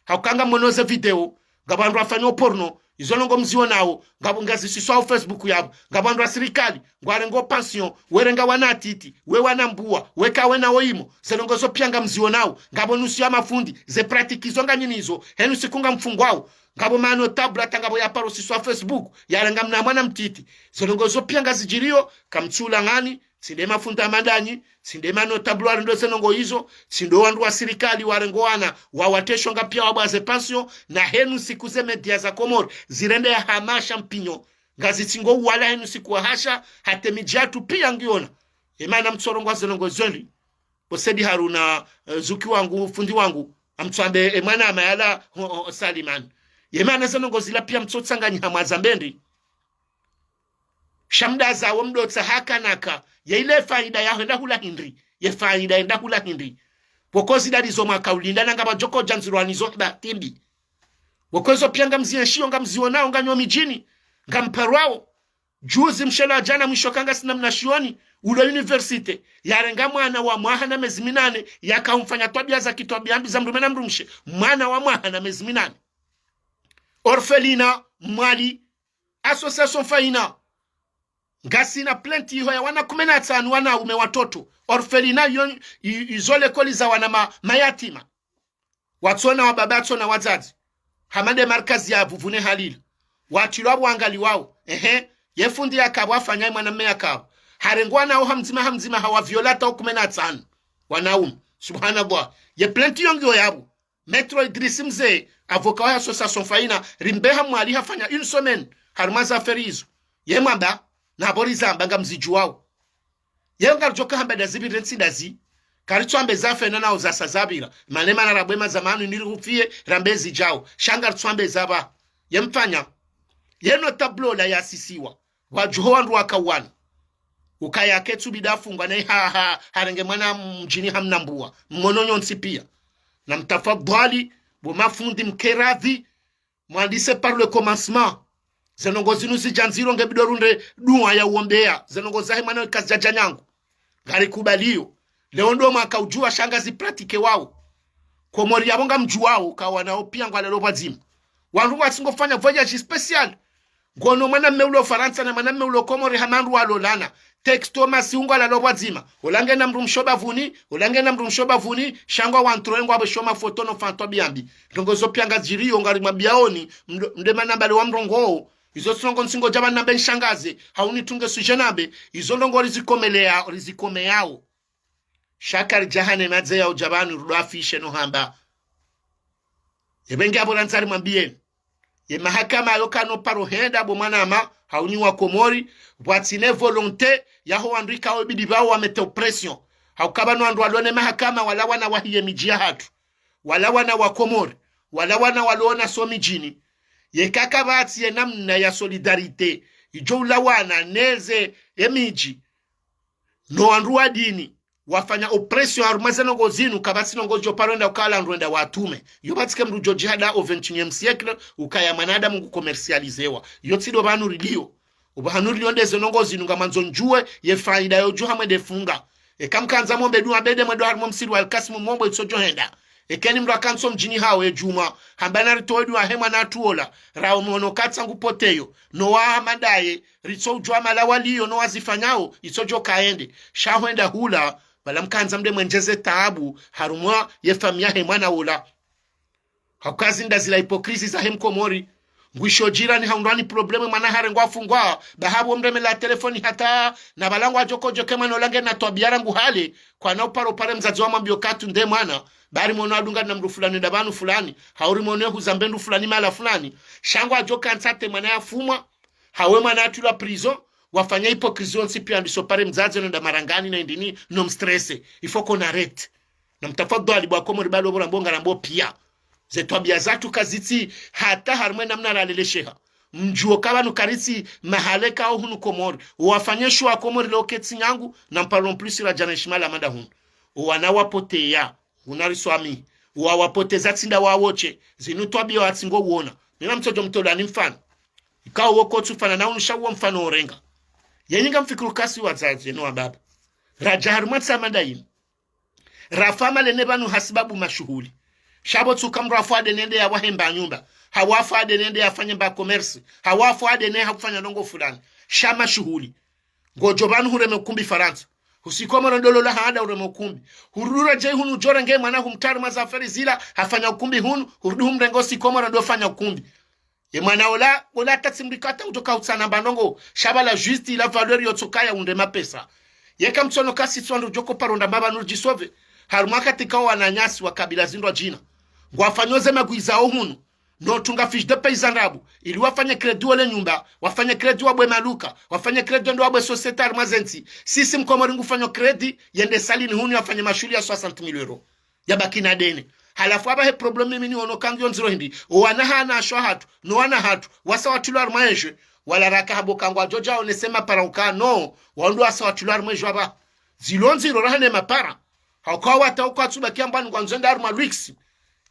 Hauka ngamwono ze video, ngapvo wandru wafanyao porno, izo ndrongoo mzionao, ngapvo ngazisiswao Facebook yapvo, ngapvo wandru wa sirikali, ngwarengao pension, werenga wana atiti, we wana mbuwa, weka wena woyimo, ze ndrongoo zo pia ngamzionao, ngapvo nusu ya mafundi, ze pratique izo nganyinazo, henu siku ngamfungwao, ngapvo ma notable hata ngapvo yaparosiswa Facebook, yarenga mna mwana mtiti, ze ndrongoo zo pia ngazidjiriyo, kamtsula ngani, tsi nde mafundi wa madanyi, tsi nde ma notable warendo ze ndrongoo izo, tsi ndo wandru wa sirikali warengo wana, wawatesho nga pia wabwaze pension, na henu siku ze média za Komori, zirende ya hamasha mpinyo, ngazitsingo uwala henu siku wahasha, hata emidji yatru pia ngiona. Emana mtsorongoa ze ndrongoo izo ndri. Bo Said Haruna, eh, zuki wangu, fundi wangu, amtsuambe, e mwana amayala, ho, ho, Salimani. Emana ze ndrongoo zila pia mtsotsanganyiha mwazambe ndri. Sha mdaza wo mdotsa hakanaka, ye ile faida ya henda hula hindri, ye faida yenda hula hindri. Pvoko zidali zo mwaka ulinda na ngapvadjoko djandzirwani zo haba timbi. Pvoko izo pia ngamzienshiyo, ngamzionao, nganyo midjini, ngamparwao. Juzi mshelo wa djana mwisho kanga sina mnashioni, ulo université, yarenga mwana wa mwaha na mezi minane, yakaumfanya twabia za kitwabia mbi za mdrume na mdrumshe, mwana wa mwaha na mezi minane. Orphelinat, Mwali, association Faina. Ngasina plainte iho ya wana kume na tsanu wanaume watoto. Orphelinat yo, i-, izo likoli za wana ma-, mayatima. Watsona wababa, watsona wadzadze. Hama nde markazi ya Vuvuni halila. Watrilwa pvo wangaliwao. Ehe. Ye fundi yakapvo afanya ye mwanamme yakapvo. Harenge wana wo hamdzima hamdzima hawa viole hata wo kume na tsanu. Wanaume. Subhanallah. Ye plainte yo ngiyo yapvo. Maître Idriss Mze, avocat wa association Faina, rimbeha Mwali hafanya une semaine harumwa ze affaire izo. Ye mwamba, na pvo rizamba ngamzidjuwao. Ye ngaridjo ka hamba ndazipvire ntsi ndazi. Karitsuamba za fena na uzasa zapvira. Malema na rabwe mazamanu niri hufiye, rambe zidjao. Sha ngaritsuamba zapva. Ye mfanya. Yeno tableau la yasisiwa. Wadjuho wandru waka wana. Ukaya ketsu bidi afungwa naye ha, ha, harenge mwana mdjini hamnambua. Mwono nyontsi pia. Na mtafadhwali, bo mafundi mkeradhi, mwandise par le commencement. Ze ndrongo zinu zidja ndziro nge bidi runde dua ya uombeya. Ze ndrongo zahe mwana kazidjadja nyangu. Ngarikubaliyo. Leo ndo mwaka udjuwa sha ngazi pratiquewao. Komori yapvo ngamdjuwao, ka wanao pia ngwalalo pvwadzima. Wandru watsi ngofanya voyage spécial. Ngono mwanamme ulo Farantsa na mwanamme ulo Komori hama wandru walolana. Texto masihu ngwalalo pvwadzima. Ola ngena mdrumshe ho bavuni, ola ngena mdrumshe ho bavuni, sha ngwa wantroe ngwapvesho mafoto no fantwa biambi. Ndrongo zo pia ngazidjiriyo ngarimwambiyaoni, mdo-, mde manambale wa mrongoo. Izo tsi ndrongo ntsi ngodja pvanu nambe nishangaze, hau nitunge sujet nambe, izo ndrongo rizikomelea, rizikomeyao. Sha karidja hane madze ya udja pvanu rudo afficher no hamba. Epvenge apvo randza rimwambiyeni. Ye mahakama yo kano paro henda bo mwanama, hau nyi wa Komori, pvwatsina ye volonté, yaho wandru ikao bidi pvao wa mettre pression. Hauka pvanu wandru walo ne mahakama wala wana wahiye midji yahatru. Wala wana wa Komori, wala wana walo na so midjini. Yeka kapvatsi ye namna ya solidarité, idjo ulawana neze ye midji. No wandru wa dini, wafanya oppression harumwa ze ndrongo zinu, kapvatsi ndrongo djo paro enda ukaya wandru wende watume. Yo pvatsike mdru djo djihada au vingt et unième siècle, ukaya mwanadamu ngu commercialisewa. Yo tsi ndo pvanu riliyo. Opvahanu riliyo nde ze ndrongo zinu ngamwandzo ndjuwe, ye faida yo dju hamwe nde funga. Eka mkandza mwombe dua bede mwendo harumwa msiru wa Alkasimu mwombe itso djo henda. Ekeni mdru akantso mdjini hawo ye djumwa, hamba naritowe dua he mwana atru ola, rao mwono katsa ngu poteyo, no wa hama ndaye, ritso udjuwa mala waliyo no wazifanyao, itso djo kaende. Sha hwenda hula, pvala mkandza mde mwendjeze taabu, harumwa ye famiyi yahe mwana ola. Hauka zi nda zila hypocrisie zahe mkomori. Ngwisho jirani haundrwa ni problème mwana harengwa afungwa. Baha pvo mremela telefoni hata na pvala ngwadjo kodjo ke mwana ola ngena twabiya rangu hale. Kwana uparo pare mdzadze wamwambiyo katsu nde mwana. Bari mwono adunga na mdru fulani nda pvanu fulani. Hau ri mwono ye huzambe ndru fulani mala fulani. Sha ngwadjo kantsa te mwana yafumwa. Hau ye mwana yatrilwa prison. Wafanya hypocrisie yontsi pia ndiso pare mdzadze no nda marangani na indrini no mstresse. Il faut qu'on arrête. Na mtafadhwali bo wa Komori pvalo pvo rambo ngarambo pia. Ze twabiya zatru kazitsi hata harumwa ye namna ralelesheha. Mdjuwe ka pvanu karitsi mahala kao hunu Komori. Owafanyisho wa Komori leo ketsi nyangu, na mparo plus radjana ishimala mada hunu. Owana wapoteya, nguna riswami. Owawapoteza tsi nda wawotshe, zinu twabiya watsi ngo uona. Mina mtsodjo mtolani mfano. Ikao wo kotsu fana na unu sha uwo mfano orenga. Yenyi ngamfikiri kasi wadzadze no wababa. Radja harumwa ntsi ya mada yinu. Rafa malene pvanu hasibabu mashuhuli. Sha pvo tsuka mdru afu ade nende ya wahemba nyumba. Hawafu ade nende yafanye mba commerce. Hawafu ade ne hakufanya ndrongo fulani. Sha mashuhuli. Ngodjo pvanu hureme ukumbi Farantsa. Husi Komori ndo lola handa hureme ukumbi. Hurudi radjei hunu djorenge mwana humtari mwa zaferi zila. Hafanya ukumbi hunu. Hurudi humrenge usi Komori ndo fanya ukumbi. Ye mwana ola, ola tatsi mdru kata udjo ka utsana mba ndrongo, sha pvala juste ila valeur yotsokaya unde mapesa. Yeka mtsono kasi tswandru djoko paro nda mba pvanu ridjisove, harumwa katika wananyasi wa kabila zindrwa djina. Ngwafanyo ze magwiza o hunu, no tunga fiche de paie za ndrabo, ili wafanye crédit wole nyumba, wafanye crédit wabwe maduka, wafanye crédit ndo wabwe société harumwa ze ntsi. Sisi mkomori ngufanyo crédit, yende salini hunu yafanye mashuhuli ya soixante mille euros. Yabaki na dene. Halafu apvahe problème mimi niono ka ngiyo ndziro hindri. Owana hana asho hatru, no wana hatru, wasa watrilwa harumwa ye jeu. Wala raka hamba ka ngwadjo dja onese mapara uka no, wandru wasa watrilwa harumwa ye jeu apvaha. Zilo ndziro raha ne mapara. Hauka wata uka tsubakia mbani ngwandzo enda harumwa luxe.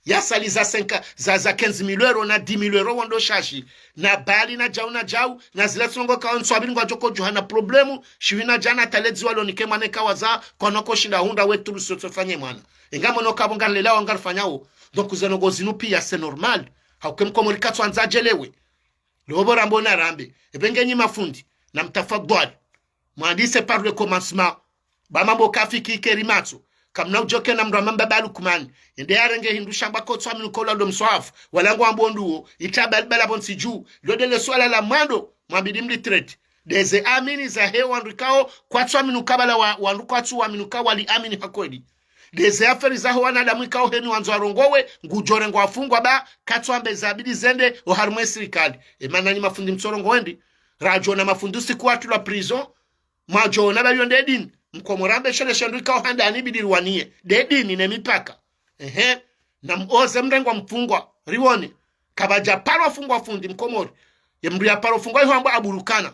Yasali za cinq, za, za quinze mille euros na dix mille euros wandro shashi. Na bali na djau na djau, na zila tsi ndrongo kao ntswabiri ngwadjo ko djuha na problème, shiwi na djana taledzi walo nike mwana eka waza, kwana ko shinda hundra we turu sotso fanye mwana. Enga mwono ka pvo ngarlela wa ngarifanyao. Donc ze ndrongo zinu pia c'est normal. Hauka ye mkomori katsu andza adjelewe. Leo pvo rambo na rambe. Epvenge nyi mafundi. Na mtafadhwali, mwandise par le commencement. Ba mambo kafiki keri matso. Kamna udjoke na mdru amba Baba Lukmani, ende yarenge hindru shamba kotso amini uka ula ndo mswahafu, wala ngwambo nduwo, itsha bali bala pvontsi dju. Lo ndele swala la mwando, mwabidi mlitrete. Ndeze amini zahe wandru ikao kwatsu amini uka bala wa, wandru kwatsu amini uka wali amini ha kweli. Ndeze affaire zaho wanadamu ikao heni wandzo warongowe, ngudjorengwa wafungwa ba, katsu amba zabidi zende oharumwa esirikali. Emana nyi mafundi mtsorongowe ndi. Radjona mafundi usiku watulwa prison, mwadjona ba yo nde dini. Mkomori ambe shele shandru ikao handani ibidi riwaniye. Nde dini ne mipaka. Ehe. Na muoze mrengwa mfungwa. Riwone. Kapvadja paro fungwa fundi Mkomori. Ye mdru ya paro fungwa iho hambwa aburukana.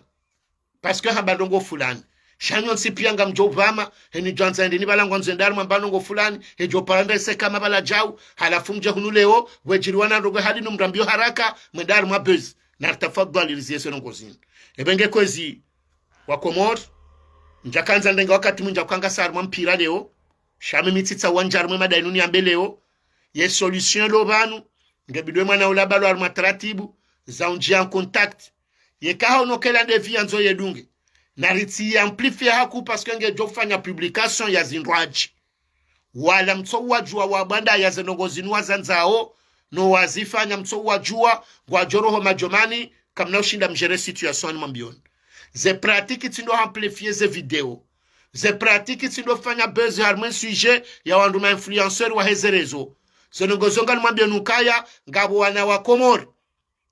Parce que hamba ndrongo fulani. Sha nyontsi pia ngamdjo pvama, heni djwandza ende ni bala ngwandzo ende harumwa mba ndrongo fulani, hedjo paro ndese kama bala djau, halafu mdje hunu leo, wedjiriwa na ndrongo hali nu mrambiyo haraka, mwende harumwa buzz. Na tafadhwali riziye ze ndrongo zinu. Ebe nge kwezi, Wakomori, ndjakandza ndenge wakati mwindji ukanga sa harumwa mpira leo, sha mimi tsitsaha wandja harumwa mada inu niambe leo, ye solution lo pvanu, nge bidi we mwana ula balo harumwa taratibu, za undjia en contact. Yeka ha unokela nde vie yandzo yedunge. Na ritsi amplifier haku parce que ngedjo fanya publication ya zindrwadji. Wala mtso wadjua wabanda ya ze ndrongo zinu wazandzao, no wazifanya mtso wadjua, ngwadjo roho madjomani, kamna ushinda mgérer situation mwambioni. Ze pratique tsindo amplifier ze video. Ze pratique tsindo fanya buzz harumwa sujet ya wandru ma influenceurs wahe ze réseaux. Ze ndrongo zo nganimwambioni ukaya, ngapvo wana wa Komori.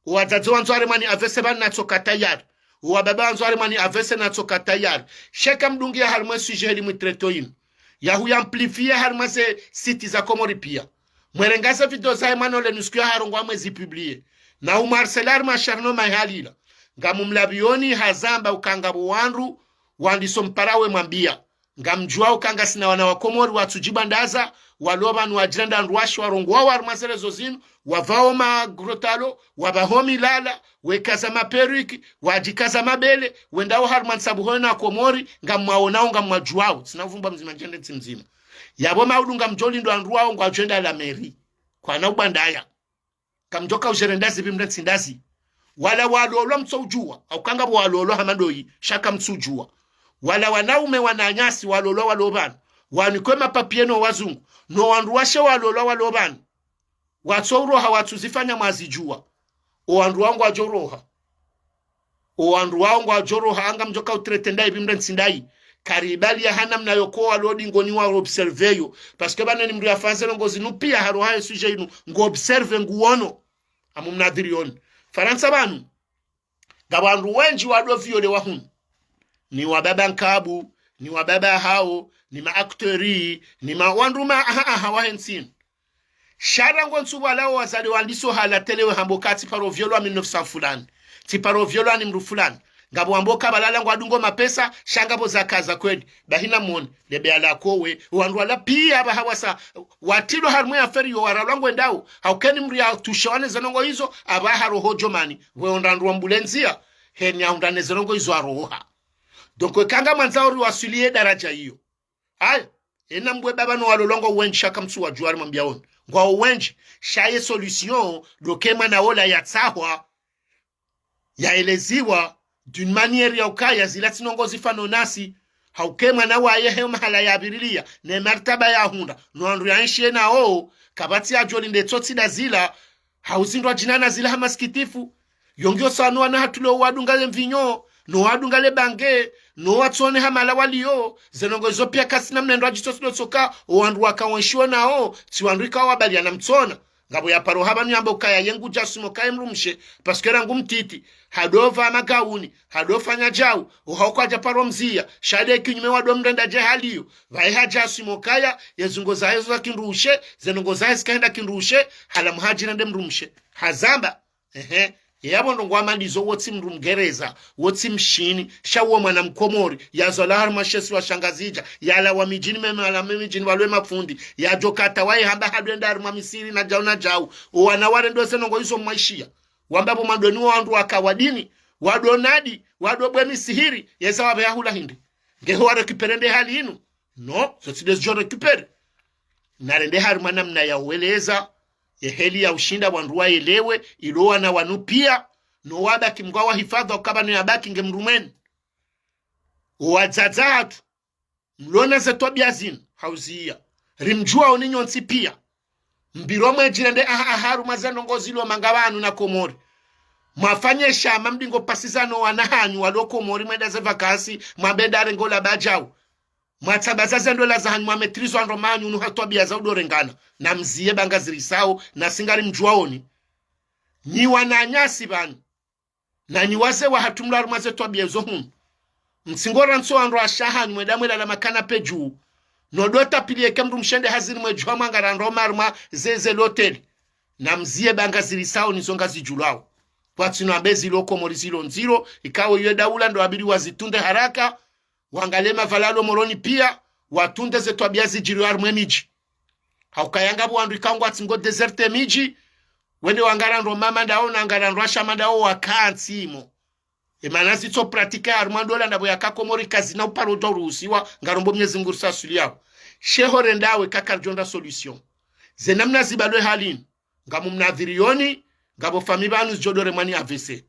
Owadzadze wandzo waremwa ni A V C pvanu natsoka tayari. Owababa wandzo waremwa ni A V C natsoka tayari. Sha eka mdungiya harumwa sujet heli mwitrete inu. Yahu ya amplifier harumwa ze site za Komori pia. Mwerenga ze video zahe mwana ole nusiku ya harongowa mwezi publier. Na umharceler harumwa sharno mahalila. Ngamumlapvioni hazamba ukanga pvo wandru, wandiso mpara we mwambia. Ngamdjuao ukanga sina wana wa Komori watsudjibandaza, walo pvanu wadjirenda ndrwashi warongowa harumwa ze réseaux zinu, wapvao ma gros talons, wapvaho milala, wekaza ma perruques, wadjikaza mabele, wendao harumwa ntsabuho na Komori, ngamwaonao ngamwadjuao, tsina uvumba mdzima ndjende ntsi mdzima. Yapvo maudu ngamdjolindwa ndrwao ngwadjwenda la mairie. Kwana ubandaya. Kamdjoka ugérer ndazi pvi mrentsi ndazi. Wala walolwa mtso udjua. Haukanga pvo walolwa hama ndoyi. Sha kamtsu udjua. Wala wanaume wananyasi walolwa walo pvanu. Wanikwe mapapier no wazungu. No wandru washe walolwa walo pvanu. Watso uroha watsuzifanya mwazidjua. Owandru wao ngwadjo roha. Owandru wao ngwadjo roha anga mdjoka utrete ndayi pvi mrentsi ndayi. Karibali ya hana mna yoko walo dingoni wa observer yo. Parce que pvanu ni mdru ya France ndrongo zinu pia haroha ye sujet inu. Ngu observer nguono. Amu mnadhiri oni. Farantsa pvanu. Ngapvo wandru wendji wado violewa hunu. Ni wababa nkabu, ni wababa hao, ni ma acteurs, ni ma wandru ma aha aha wahe ntsi inu. Sha rangu ntsu pvwalao wazade wandiso hala télé we hambo ka tsiparo violwa mille neuf cents fulani. Tsiparo violwa ni mdru fulani. Ngapvo wambo ka pvalala ngwadungo mapesa, sha ngapvo zakaza kweli. Bahi namwone, lebe ala kowe, wandru wala pia apvaha wasa, watrilwa harumwa ye affaire yo waralwa ngwendao, haukeni mdru ya tushe wane ze ndrongo izo, apvaha roho djomani, we ondra ndru wambule ndzia, heni ahundra ne ze ndrongo izo aroha. Donc, eka ngamwandzao riwaswiliye daraja iyo. Haya, ena mbwe baba no walolwa ngwao wendji sha kamtsu wadjua rimwambiaoni. Ngwao wendji, sha ye solution, ndo ke mwana ola yatsahwa, yaeleziwa, d'une manière ya ukaya zila tsi ndrongo zifano nasi, hauke mwana waye he mahala yapvirilia, ne martaba yahundra, no wandru yaenshi ye nao, kapvatsi yadjolinde tsotsi nda zila, hauzindrwa djina na zila ha masikitifu. Yo ngiyo sawa no wana hatru leo wadunga le mvinyo, no wadunga le bange, no watsone ha mahala waliyo, ze ndrongo izo pia kasina mna ndrwadji tsotsi ndo tsoka, o wandru waka wenshi wo nao, tsi wandru ikao wabaliana mtsona. Ngapvo yaparo hapvanu yamba ukaya ye ngudjo assumer ukaya mdrumshe, parce que rangu mtiti, hado pva magauni, hado fanya djau, oha ukwadja paro mziya, sha nde kinyume wado mrenda dje haliyo, pvaye hadja assumer ukaya, ye zungo zahe zo za kindrushe, ze ndrongo zahe zikahenda kindrushe, halafu hadjirende mdrumshe. Hazamba, ehe, ye yapvo ndrongo wamalizo wo tsi mdru mgereza, wo tsi mshini, sha wo mwana mkomori, yazalwa harumwa she isiwa sha Ngazidja, yalawa midjini meme, yalawa midjini walwe mafundi, yadjo kata waye hamba hado enda harumwa misiri na djau na djau, o wana warendo ze ndrongo izo mwaishiya. Wamba pvo madoni wo wandru waka wa dini, wado nadi, wado bwe misihiri, yeza wapve yahula hindri. Ngeho wa récupérer nde hali inu. Non, zo tsi nde zidjo récupérer. Narende harumwa namna ya uweleza, ye heli ya ushinda wandru wayelewe, ilo wana wanu pia, no wabaki Mngu awahifadhwi ukaya pvanu yabaki nge mdrumweni. Owadzadze hatru, mlona ze twabiya zinu, hauziya. Rimdjuwa oni nyontsi piya. Mbiro mwedjirende aha, aha, harumwa ze ndrongoo zilo manga pvanu na Komori. Mwafanye shama mdingo pasizano wana hanyu walo Komori mwenda ze vacances, mwambe nda rengo la badjau. Mwatsabaza ze ndola zahanyu mwa maîtrise wandru wahanyu unu ha twabiya za udorengana. Na mziye ba ngazirisao, na si ngarimdjuwa oni. Nyi wananyasi pvanu. Na nyi wazee wahatru mlo harumwa ze twabiya zo hunu. Mtsingo rantso wandru washe hanyu mwenda mwelala makana pe dju. No dota pili yeke mdru mshe ende hazini mwedjuha mwangara ndro harumwa ze, ze loteli. Na mziye ba ngazirisao nizo ngazidjulwao. Kwatsina wambe zilo Komori zilo ndziro, ikao ye daula ndo wabidi wazitunde haraka, wangaliye mavalalo Moroni piya, watunde ze twabiya zidjiriyo harumwa emidji. Haukaya ngapvo wandru ikao ngwatsingo déserter emidji, wende wangara ndro mama ndawo, na wangara ndro washe madawo wakantsi mo. Emana zitso pratique harumwa ndola ndapvo yaka Komori kazina uparo djo uruhusiwa, ngarombo Mnyezi Mungu risasuli yawo. Sheho rendawe kakaridjonda solution. Ze namna zibalwe halini. Ngamu mnadhiriyoni, ngapvo fami pvanu zidjodore mwani A V C.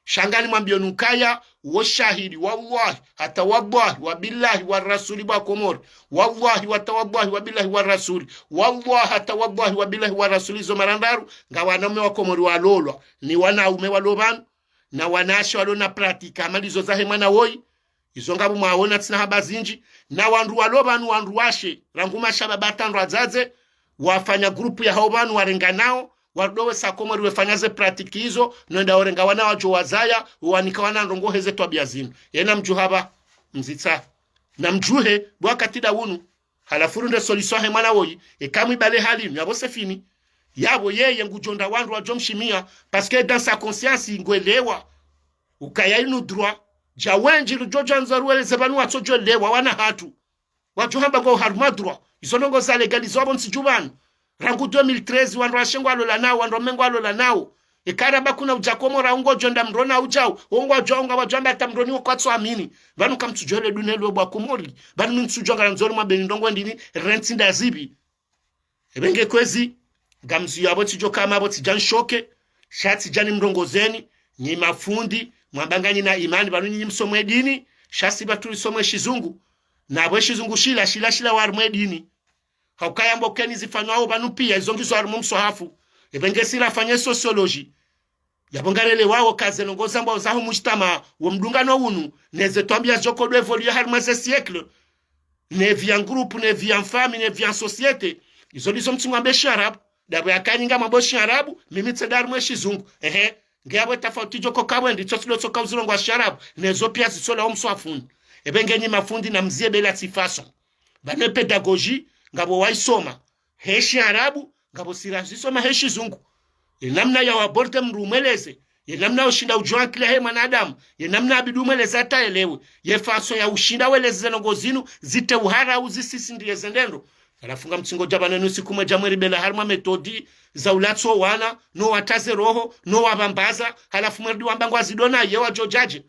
Sha nganimwambiyoni ukaya, wo shahidi, wallahi, hata wallahi, wabillahi, warasuli bwa Komori. Wallahi, hata wallahi, wabillahi, warasuli. Wallahi, hata wallahi, wabillahi, warasuli, zo mara ndraru, nga wanaume wa Komori walolwa, ni wanaume walo pvanu, na wanawashe walo na pratique, hama ndizo zahe mwana woyi, izo ngapvo mwawona tsina haba zindji, na wandru walo pvanu wandru washe, rangu mashababi hata wandru wadzadze, wafanya groupe yahawo pvanu warenganao, waridowesa Komori wefanya ze pratique izo, no wenda worenga wana wadjo wazaya, wanika wana ndrongoo heze twabiya zinu. Yena mdjuha ba, mzitsa. Na mdjuhe, bo wakati nda wunu. Halafu runde solution he mwana woyi, eka mwibale hali inu, yapvo c'est fini. Yapvo yeye ngudjonda wandru wadjo mshimiya, parce que dans sa conscience, ngwelewa. Ukaya inu droit, dja wendji rudjo djandza ruweleze pvanu watsodjo lewa wana hatru. Wadjo hamba ngo harumwa droit. Izo ndrongoo za légaliser wapvo ntsi dju pvanu. Rangu deux mille treize, wandru washe ngwalolanao, wandru waume ngwalolanao. Eka ramba kuna udja Komori, ungodjonda mdroni udjao, wo ngwadjao, ngwadjo amba hata mdroni wo kwatsu amini. Pvanu kamtsudjo le dune lwe bwa Komori. Pvanu mi ntsudjo ngarandzo ri mwambeni ndrongoo ndini, rentsi nda zipvi. Epvenge kwezi, ngamziyo apvo tsidjo kama apvo tsidja nshoke, sha tsidja nimrongozeni, nyi mafundi, mwamba nganyi na imani, pvanu nyinyi msomwe dini, sha si pvatsu risomwe shizungu, na apvo eshizungu shila, shila, shila wa harumwe dini. Haukaya mbokeni zifanywao pvanu piya, izo ngizo harumwa mswahafu. Epvenge si rafanye sociologie. Yapvo ngarelewawo ka ze ndrongoo zambwao zaho mujtama wo mdungano wunu, ne ze twabiya zidjo kodwe évoluer harumwa ze siècle, ne vie en groupe, ne vie en famille, ne vie en société. Izo ndizo mtsingo wambe shiarabu. Ndapvo yaka nyi ngamwambo shiarabu, mimi tsenda harumwe shizungu. Ehe, nge yapvo etafauti djo koka pvwendi, tso tsindo tsoka uzirongowa shiarabu, ne zo piya zitsolawa wo mswahafuni. Epvenge nyi mafundi na mziye bela tsi façon. Pvanu e pédagogie, ngapvo waisoma he shiarabu, ngapvo si razisoma he shizungu. Ye namna ya waborder mdru umweleze, ye namna ushinda udjuwa ankili yahe mwanadamu, ye namna yabidi umweleze hata yelewe, ye façon ya ushinda weleze ze ndrongoo zinu, zite uhara uzisisi ndiye ze ndrendro. Halafu ngamtsingo dja pvanu enu siku mwedja mweribela harumwa méthode za ulatso wana, no wataze roho, no wabambaza, halafu mweridi wamba ngwazidona ye wadjo djadje.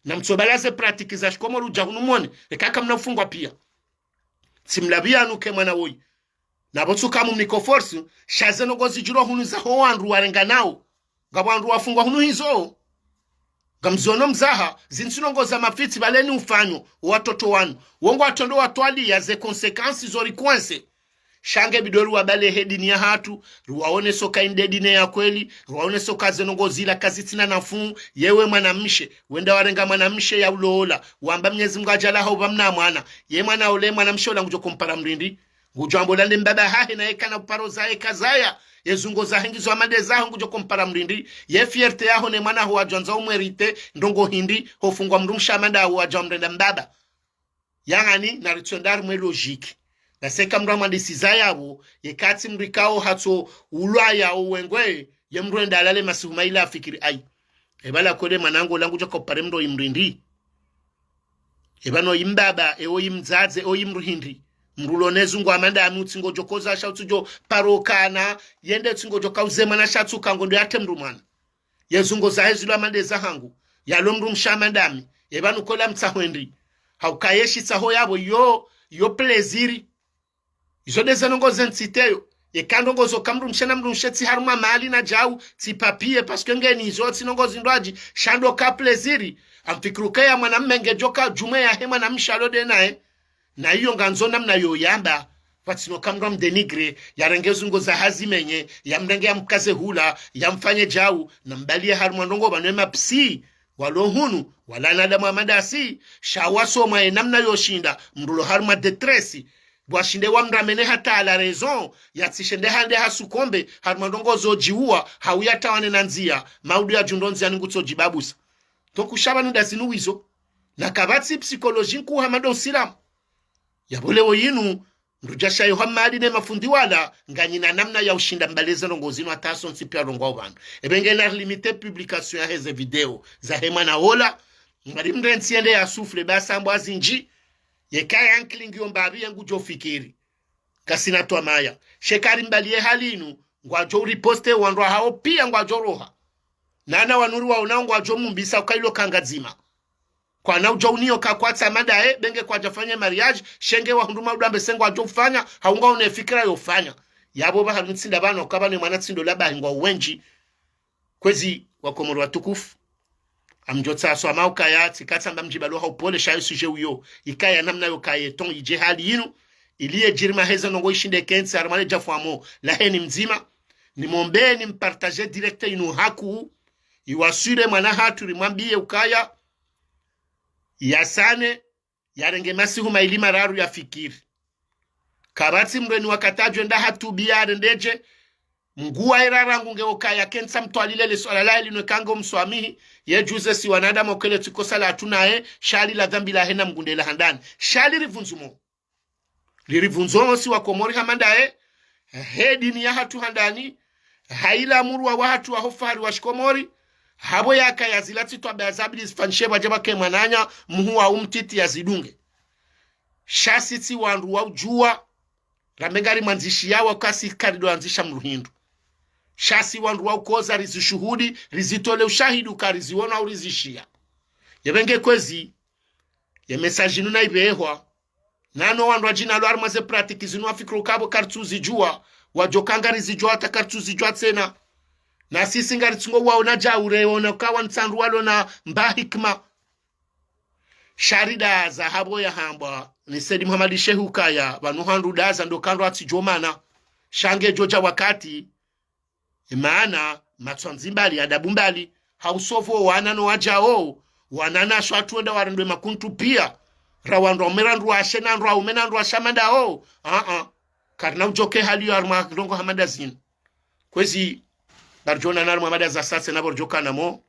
Na mtsobala ze pratique za shikomori udja hunu mwone, eka kamna ufungwa piya. Tsimlapviya nuke mwana woyi. Na pvo tsuka mumniko force, sha ze ndrongoo zidjirwa hunu zaho wandru warenganao. Ngapvo wandru wafungwa hunu hizo. Ngamziono mzaha, zinu tsi ndrongoo za mafitsi pvaleni ufanyo, watoto wanu. Wo ngwatondo watwaliya ze conséquences zo rikweze. Sha nge bidi riwabale he dini yahatru, riwaonese uka inde dini ya kweli, riwaonese uka ze ndrongoo zila kazitsina nafuu, yewe mwanamshe, wenda warenga mwanamshe ya ulola, wamba Mnyezi Mungu hadjalaha upva mna mwana, ye mwana ule mwanamshe ula ngudjo kompara mdru hindri, ngudjo amba ula nde mbaba hahe na yeka na uparo zaya kazaya, ye zungo zahe ngizo amande zaho ngudjo kompara mdru hindri, ye fierté yaho ne mwana ho wadjwandza umwerite, ndrongoo hindri, hofungwa mdrumshe amanda awo wadjwa mrenda mbaba. Yaani, na ritswenda harumwe logique. Na seka mdru amwandisiza yapvo, yeka tsi mdru ikao hatso ulwaya owengwe, ye mdru enda alale masihu mayili afikiri ayi. Epvala kweli mwanangu ola ngudjo ka upare mdru oyi mdru hindri. Epvanu oyi mbaba, e oyi mdzadze, oyi mdru hindri. Mdru ulo ne zungo amanda ami utsi ngodjo koza sha utsi djo paro kana, yende utsi ngodjo ka uze mwana sha tsuka ngondo yate mdru mwana. Ye zungo zahe zilo amande zahangu, yalo mdrumshe amanda ami, epvanu kola mtsaho hindri. Hauka ye shitsaho yapvo yo, yo plaisir. Izo nde ze ndrongoo ze ntsiteyo. Eka ndrongoo zo ka mdrumshe na mdrumshe, tsi harumwa mali na djau, tsi papier, parce que ngeni zo tsi ndrongoo zindrwadji, sha ndo ka plaisir. Ngamfikiri ukaya mwanamme ngedjoka djumwa yahe mwanamshe alo nde naye. Na iyo ngandzo namna yo yamba, pvatsina ka mdru amdénigrer, yarenge zungo za hazi menye, yamrenge yamkaze hula, yamfanye djau, na mbaliye harumwa ndrongoo pvanu ema psy, walo hunu, wala wanadamu wa madasi, sha wasoma ye namna yo shinda, mdru lo harumwa détresse, washinde wamramene hata à la raison, yatsishende hande hasukombe, harumwa ndrongoo zo djiuwa, hau yatawane na ndziya, maudu ya djundro ndziyani ngutso djibabusa. Donc sha pvanu nda zinu wizo. Na kapvatsi psychologie nkuu hama ndo usilamu. Yapvo leo yinu, mdru djashayi hwa mali ne mafundi wala, nganyina namna ya ushinda mbaleze ndrongoo zinu hata sontsi piya rongwa upvanu. Ebe ngena limite publication yaheze video, zahe mwana ola, mbali mdru ntsi yende ya souffle, basi ambwa zindji, yeka ya nklingi yo mbapvi ye ngudjo fikiri. Ngasina twamaya. Sha eka rimbaliye hali inu, ngwadjo uriposte wandru wahawo piya ngwadjo roha. Nana wanuri waona ngwadjo mumbisa uka ilo kanga dzima. Kwana udjo uniyo ka kwatsa madaye, be nge kwadja fanya mariage, sha nge wahundru maudu ambe se ngwadjo ufanya, hau ngwaone fikira yo ufanya. Yapvo pvahanu tsi nda pvanu, kapvane mwana tsi ndo labahi ngwa wendji. Kwezi wakomori watukufu. Ngamdjo tsaha swamaha ukaya, tsika tsamba mdjibalo ha upole sha yo sujet uyo. Ikaya namna yo kaye ton idje hali yinu. Ili ye djirima heze ndrongoo ishinde kentsi, harumwa le djafuamo, laheni mdzima. Nimombe ni mpartage direct inu haku. Iwaswili mwana hatru rimwambiye ukaya. Yasane, yarenge masihu mayili mararu yafikiri. Kapvatsi mdru eni wakati adjo enda hatubiya arendedje, mngu wa ira rangu nge okaya kentsa mtwalile le swala lahe linu eka ngo mswamihi, ye djuze si wanadamu okele tsi kosa la hatru naye, sha li la dhambi lahe na mngu nde la handani. Sha li rivundzumo. Lirivundzumo si wakomori hama ndaye, he dini ya hatru handani, ha ila murwa wa hatru wa ho fahari wa shikomori, hapvo yakaya zila tsi twabaya zabili zifanyishe pvadja pvake mwananya, muhu wa umtiti yazidunge. Sha si tsi wandru wa udjuwa, rambe ngari mwandzishiya wa kasi karido andzisha mdru hindru. Sha si wandru wa ukoza rizishuhudi, rizitole ushahidi uka riziona urizishiya. Yebe nge kwezi, ye message inu na ipvehwa, nano wandru wadjina lo harumwa ze pratique zinu wafikiri uka pvo karitsu zidjuwa, wadjo ka ngari zidjuwa hata karitsu zidjuwa tsena. Na sisi ngaritsungo waona dja ure ona uka wa ntsandru walo na mba hikima. Sha ri daza hapvo yahambwa ni Said Mohamed Shehu ukaya, pvanu handru daza ndo kandru atsidjo mana. Sha nge djo dja wakati, Emaana, matswandzi mbali, adabu mbali, ha usovu wo wana no wadjao, wananya sho watru wenda warendwe makuntu piya, ra wandru waume ra wandru washe na wandru waume na wandru washe hama ndawo, aa, karina udjoke hali yo harumwa ndrongoo hama nda zinu. Kwezi, ngaridjo onana harumwa mada za sase na pvo ridjo kana mo,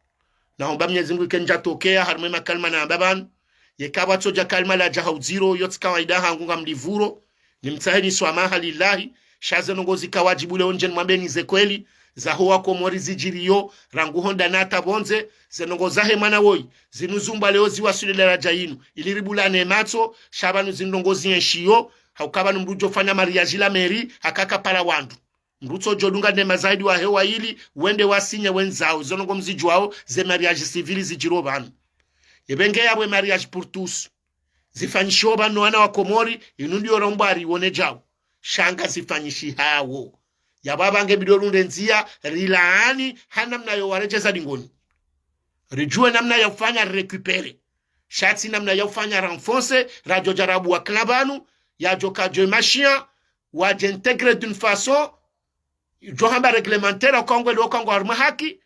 na homba Mwenyezi Mungu ike ndja tokeya harumwa ye makalima na yamba pvanu, yeka pvwatsodja kalima ladja ha udziro, yo tsi kawaida hangu ngamlipvuro, nimtsaheni swamaha lillahi, sha ze ndrongoo zika wadjibu leo ndje nimwambeni ze kweli, za ho wakomori zidjiriyo, rangu ho ndani hata pvondze, ze ndrongoo zahe mwana woyi, zinu zumbwa leo ziwaswili daradja yinu, ili ribulane matso, sha pvanu zinu ndrongoo zienshiyo, ha uka pvanu mdru udjo fanya mariage la mairie, haka kapara wandru. Mdru utsodjo dunga ne mazaidi wahe wayili, wende wasinye wendzao, zo ndrongoo mzidjuwao, ze mariage civil zidjiriyo pvanu. Yebe nge yapvo ye mariage pour tous. Zifanyishiwo pvanu no wana wa Komori, inu ndiyo rombwa riwone djao. Sha ngazifanyishihawo. Yapvo apva nge bidi rundre ndziya, rilaani, ha namna yo waredjeza dingoni. Ridjuwe namna ya ufanya récupérer. Sha tsi namna ya ufanya renforcer, radjo djarabu wa kila pvanu, yadjo ka djo mashia, wadje intégrer d'une façon, djo hamba réglementaire, uka ngweli, uka ngwa harumwa haki,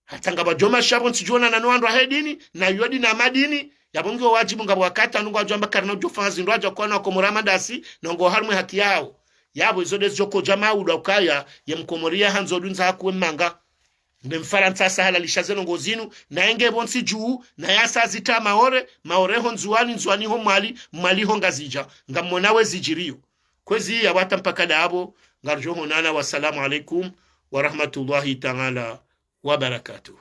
hata ngapvadjo mashia pvo ntsi djo onana no wandru wahe dini, na yo dini ya madini, yapvo ngiyo wadjibu ngapvo wakati anu ngwadjo amba karina udjo fanya zindru wadja kwana wa Komori hama ndasi, na ngo harumwa haki yawo. Yapvo izo nde zidjo kodja maudu ukaya, ye Mkomori ya handzo dundza hakuwe manga. Nde Mfarantsa sa halalisha ze ndrongoo zinu, na yenge pvo ntsi dju, na yasa zita Maore, Maore ho Ndzuwani, Ndzuwani ho Mwali, Mwali ho Ngazidja, ngamwona we zidjiriyo. Kwezi yapvo hata mpaka ndapvo, ngaridjo honana, wassalamu alaikum wa rahmatullahi ta'ala wa barakatuh.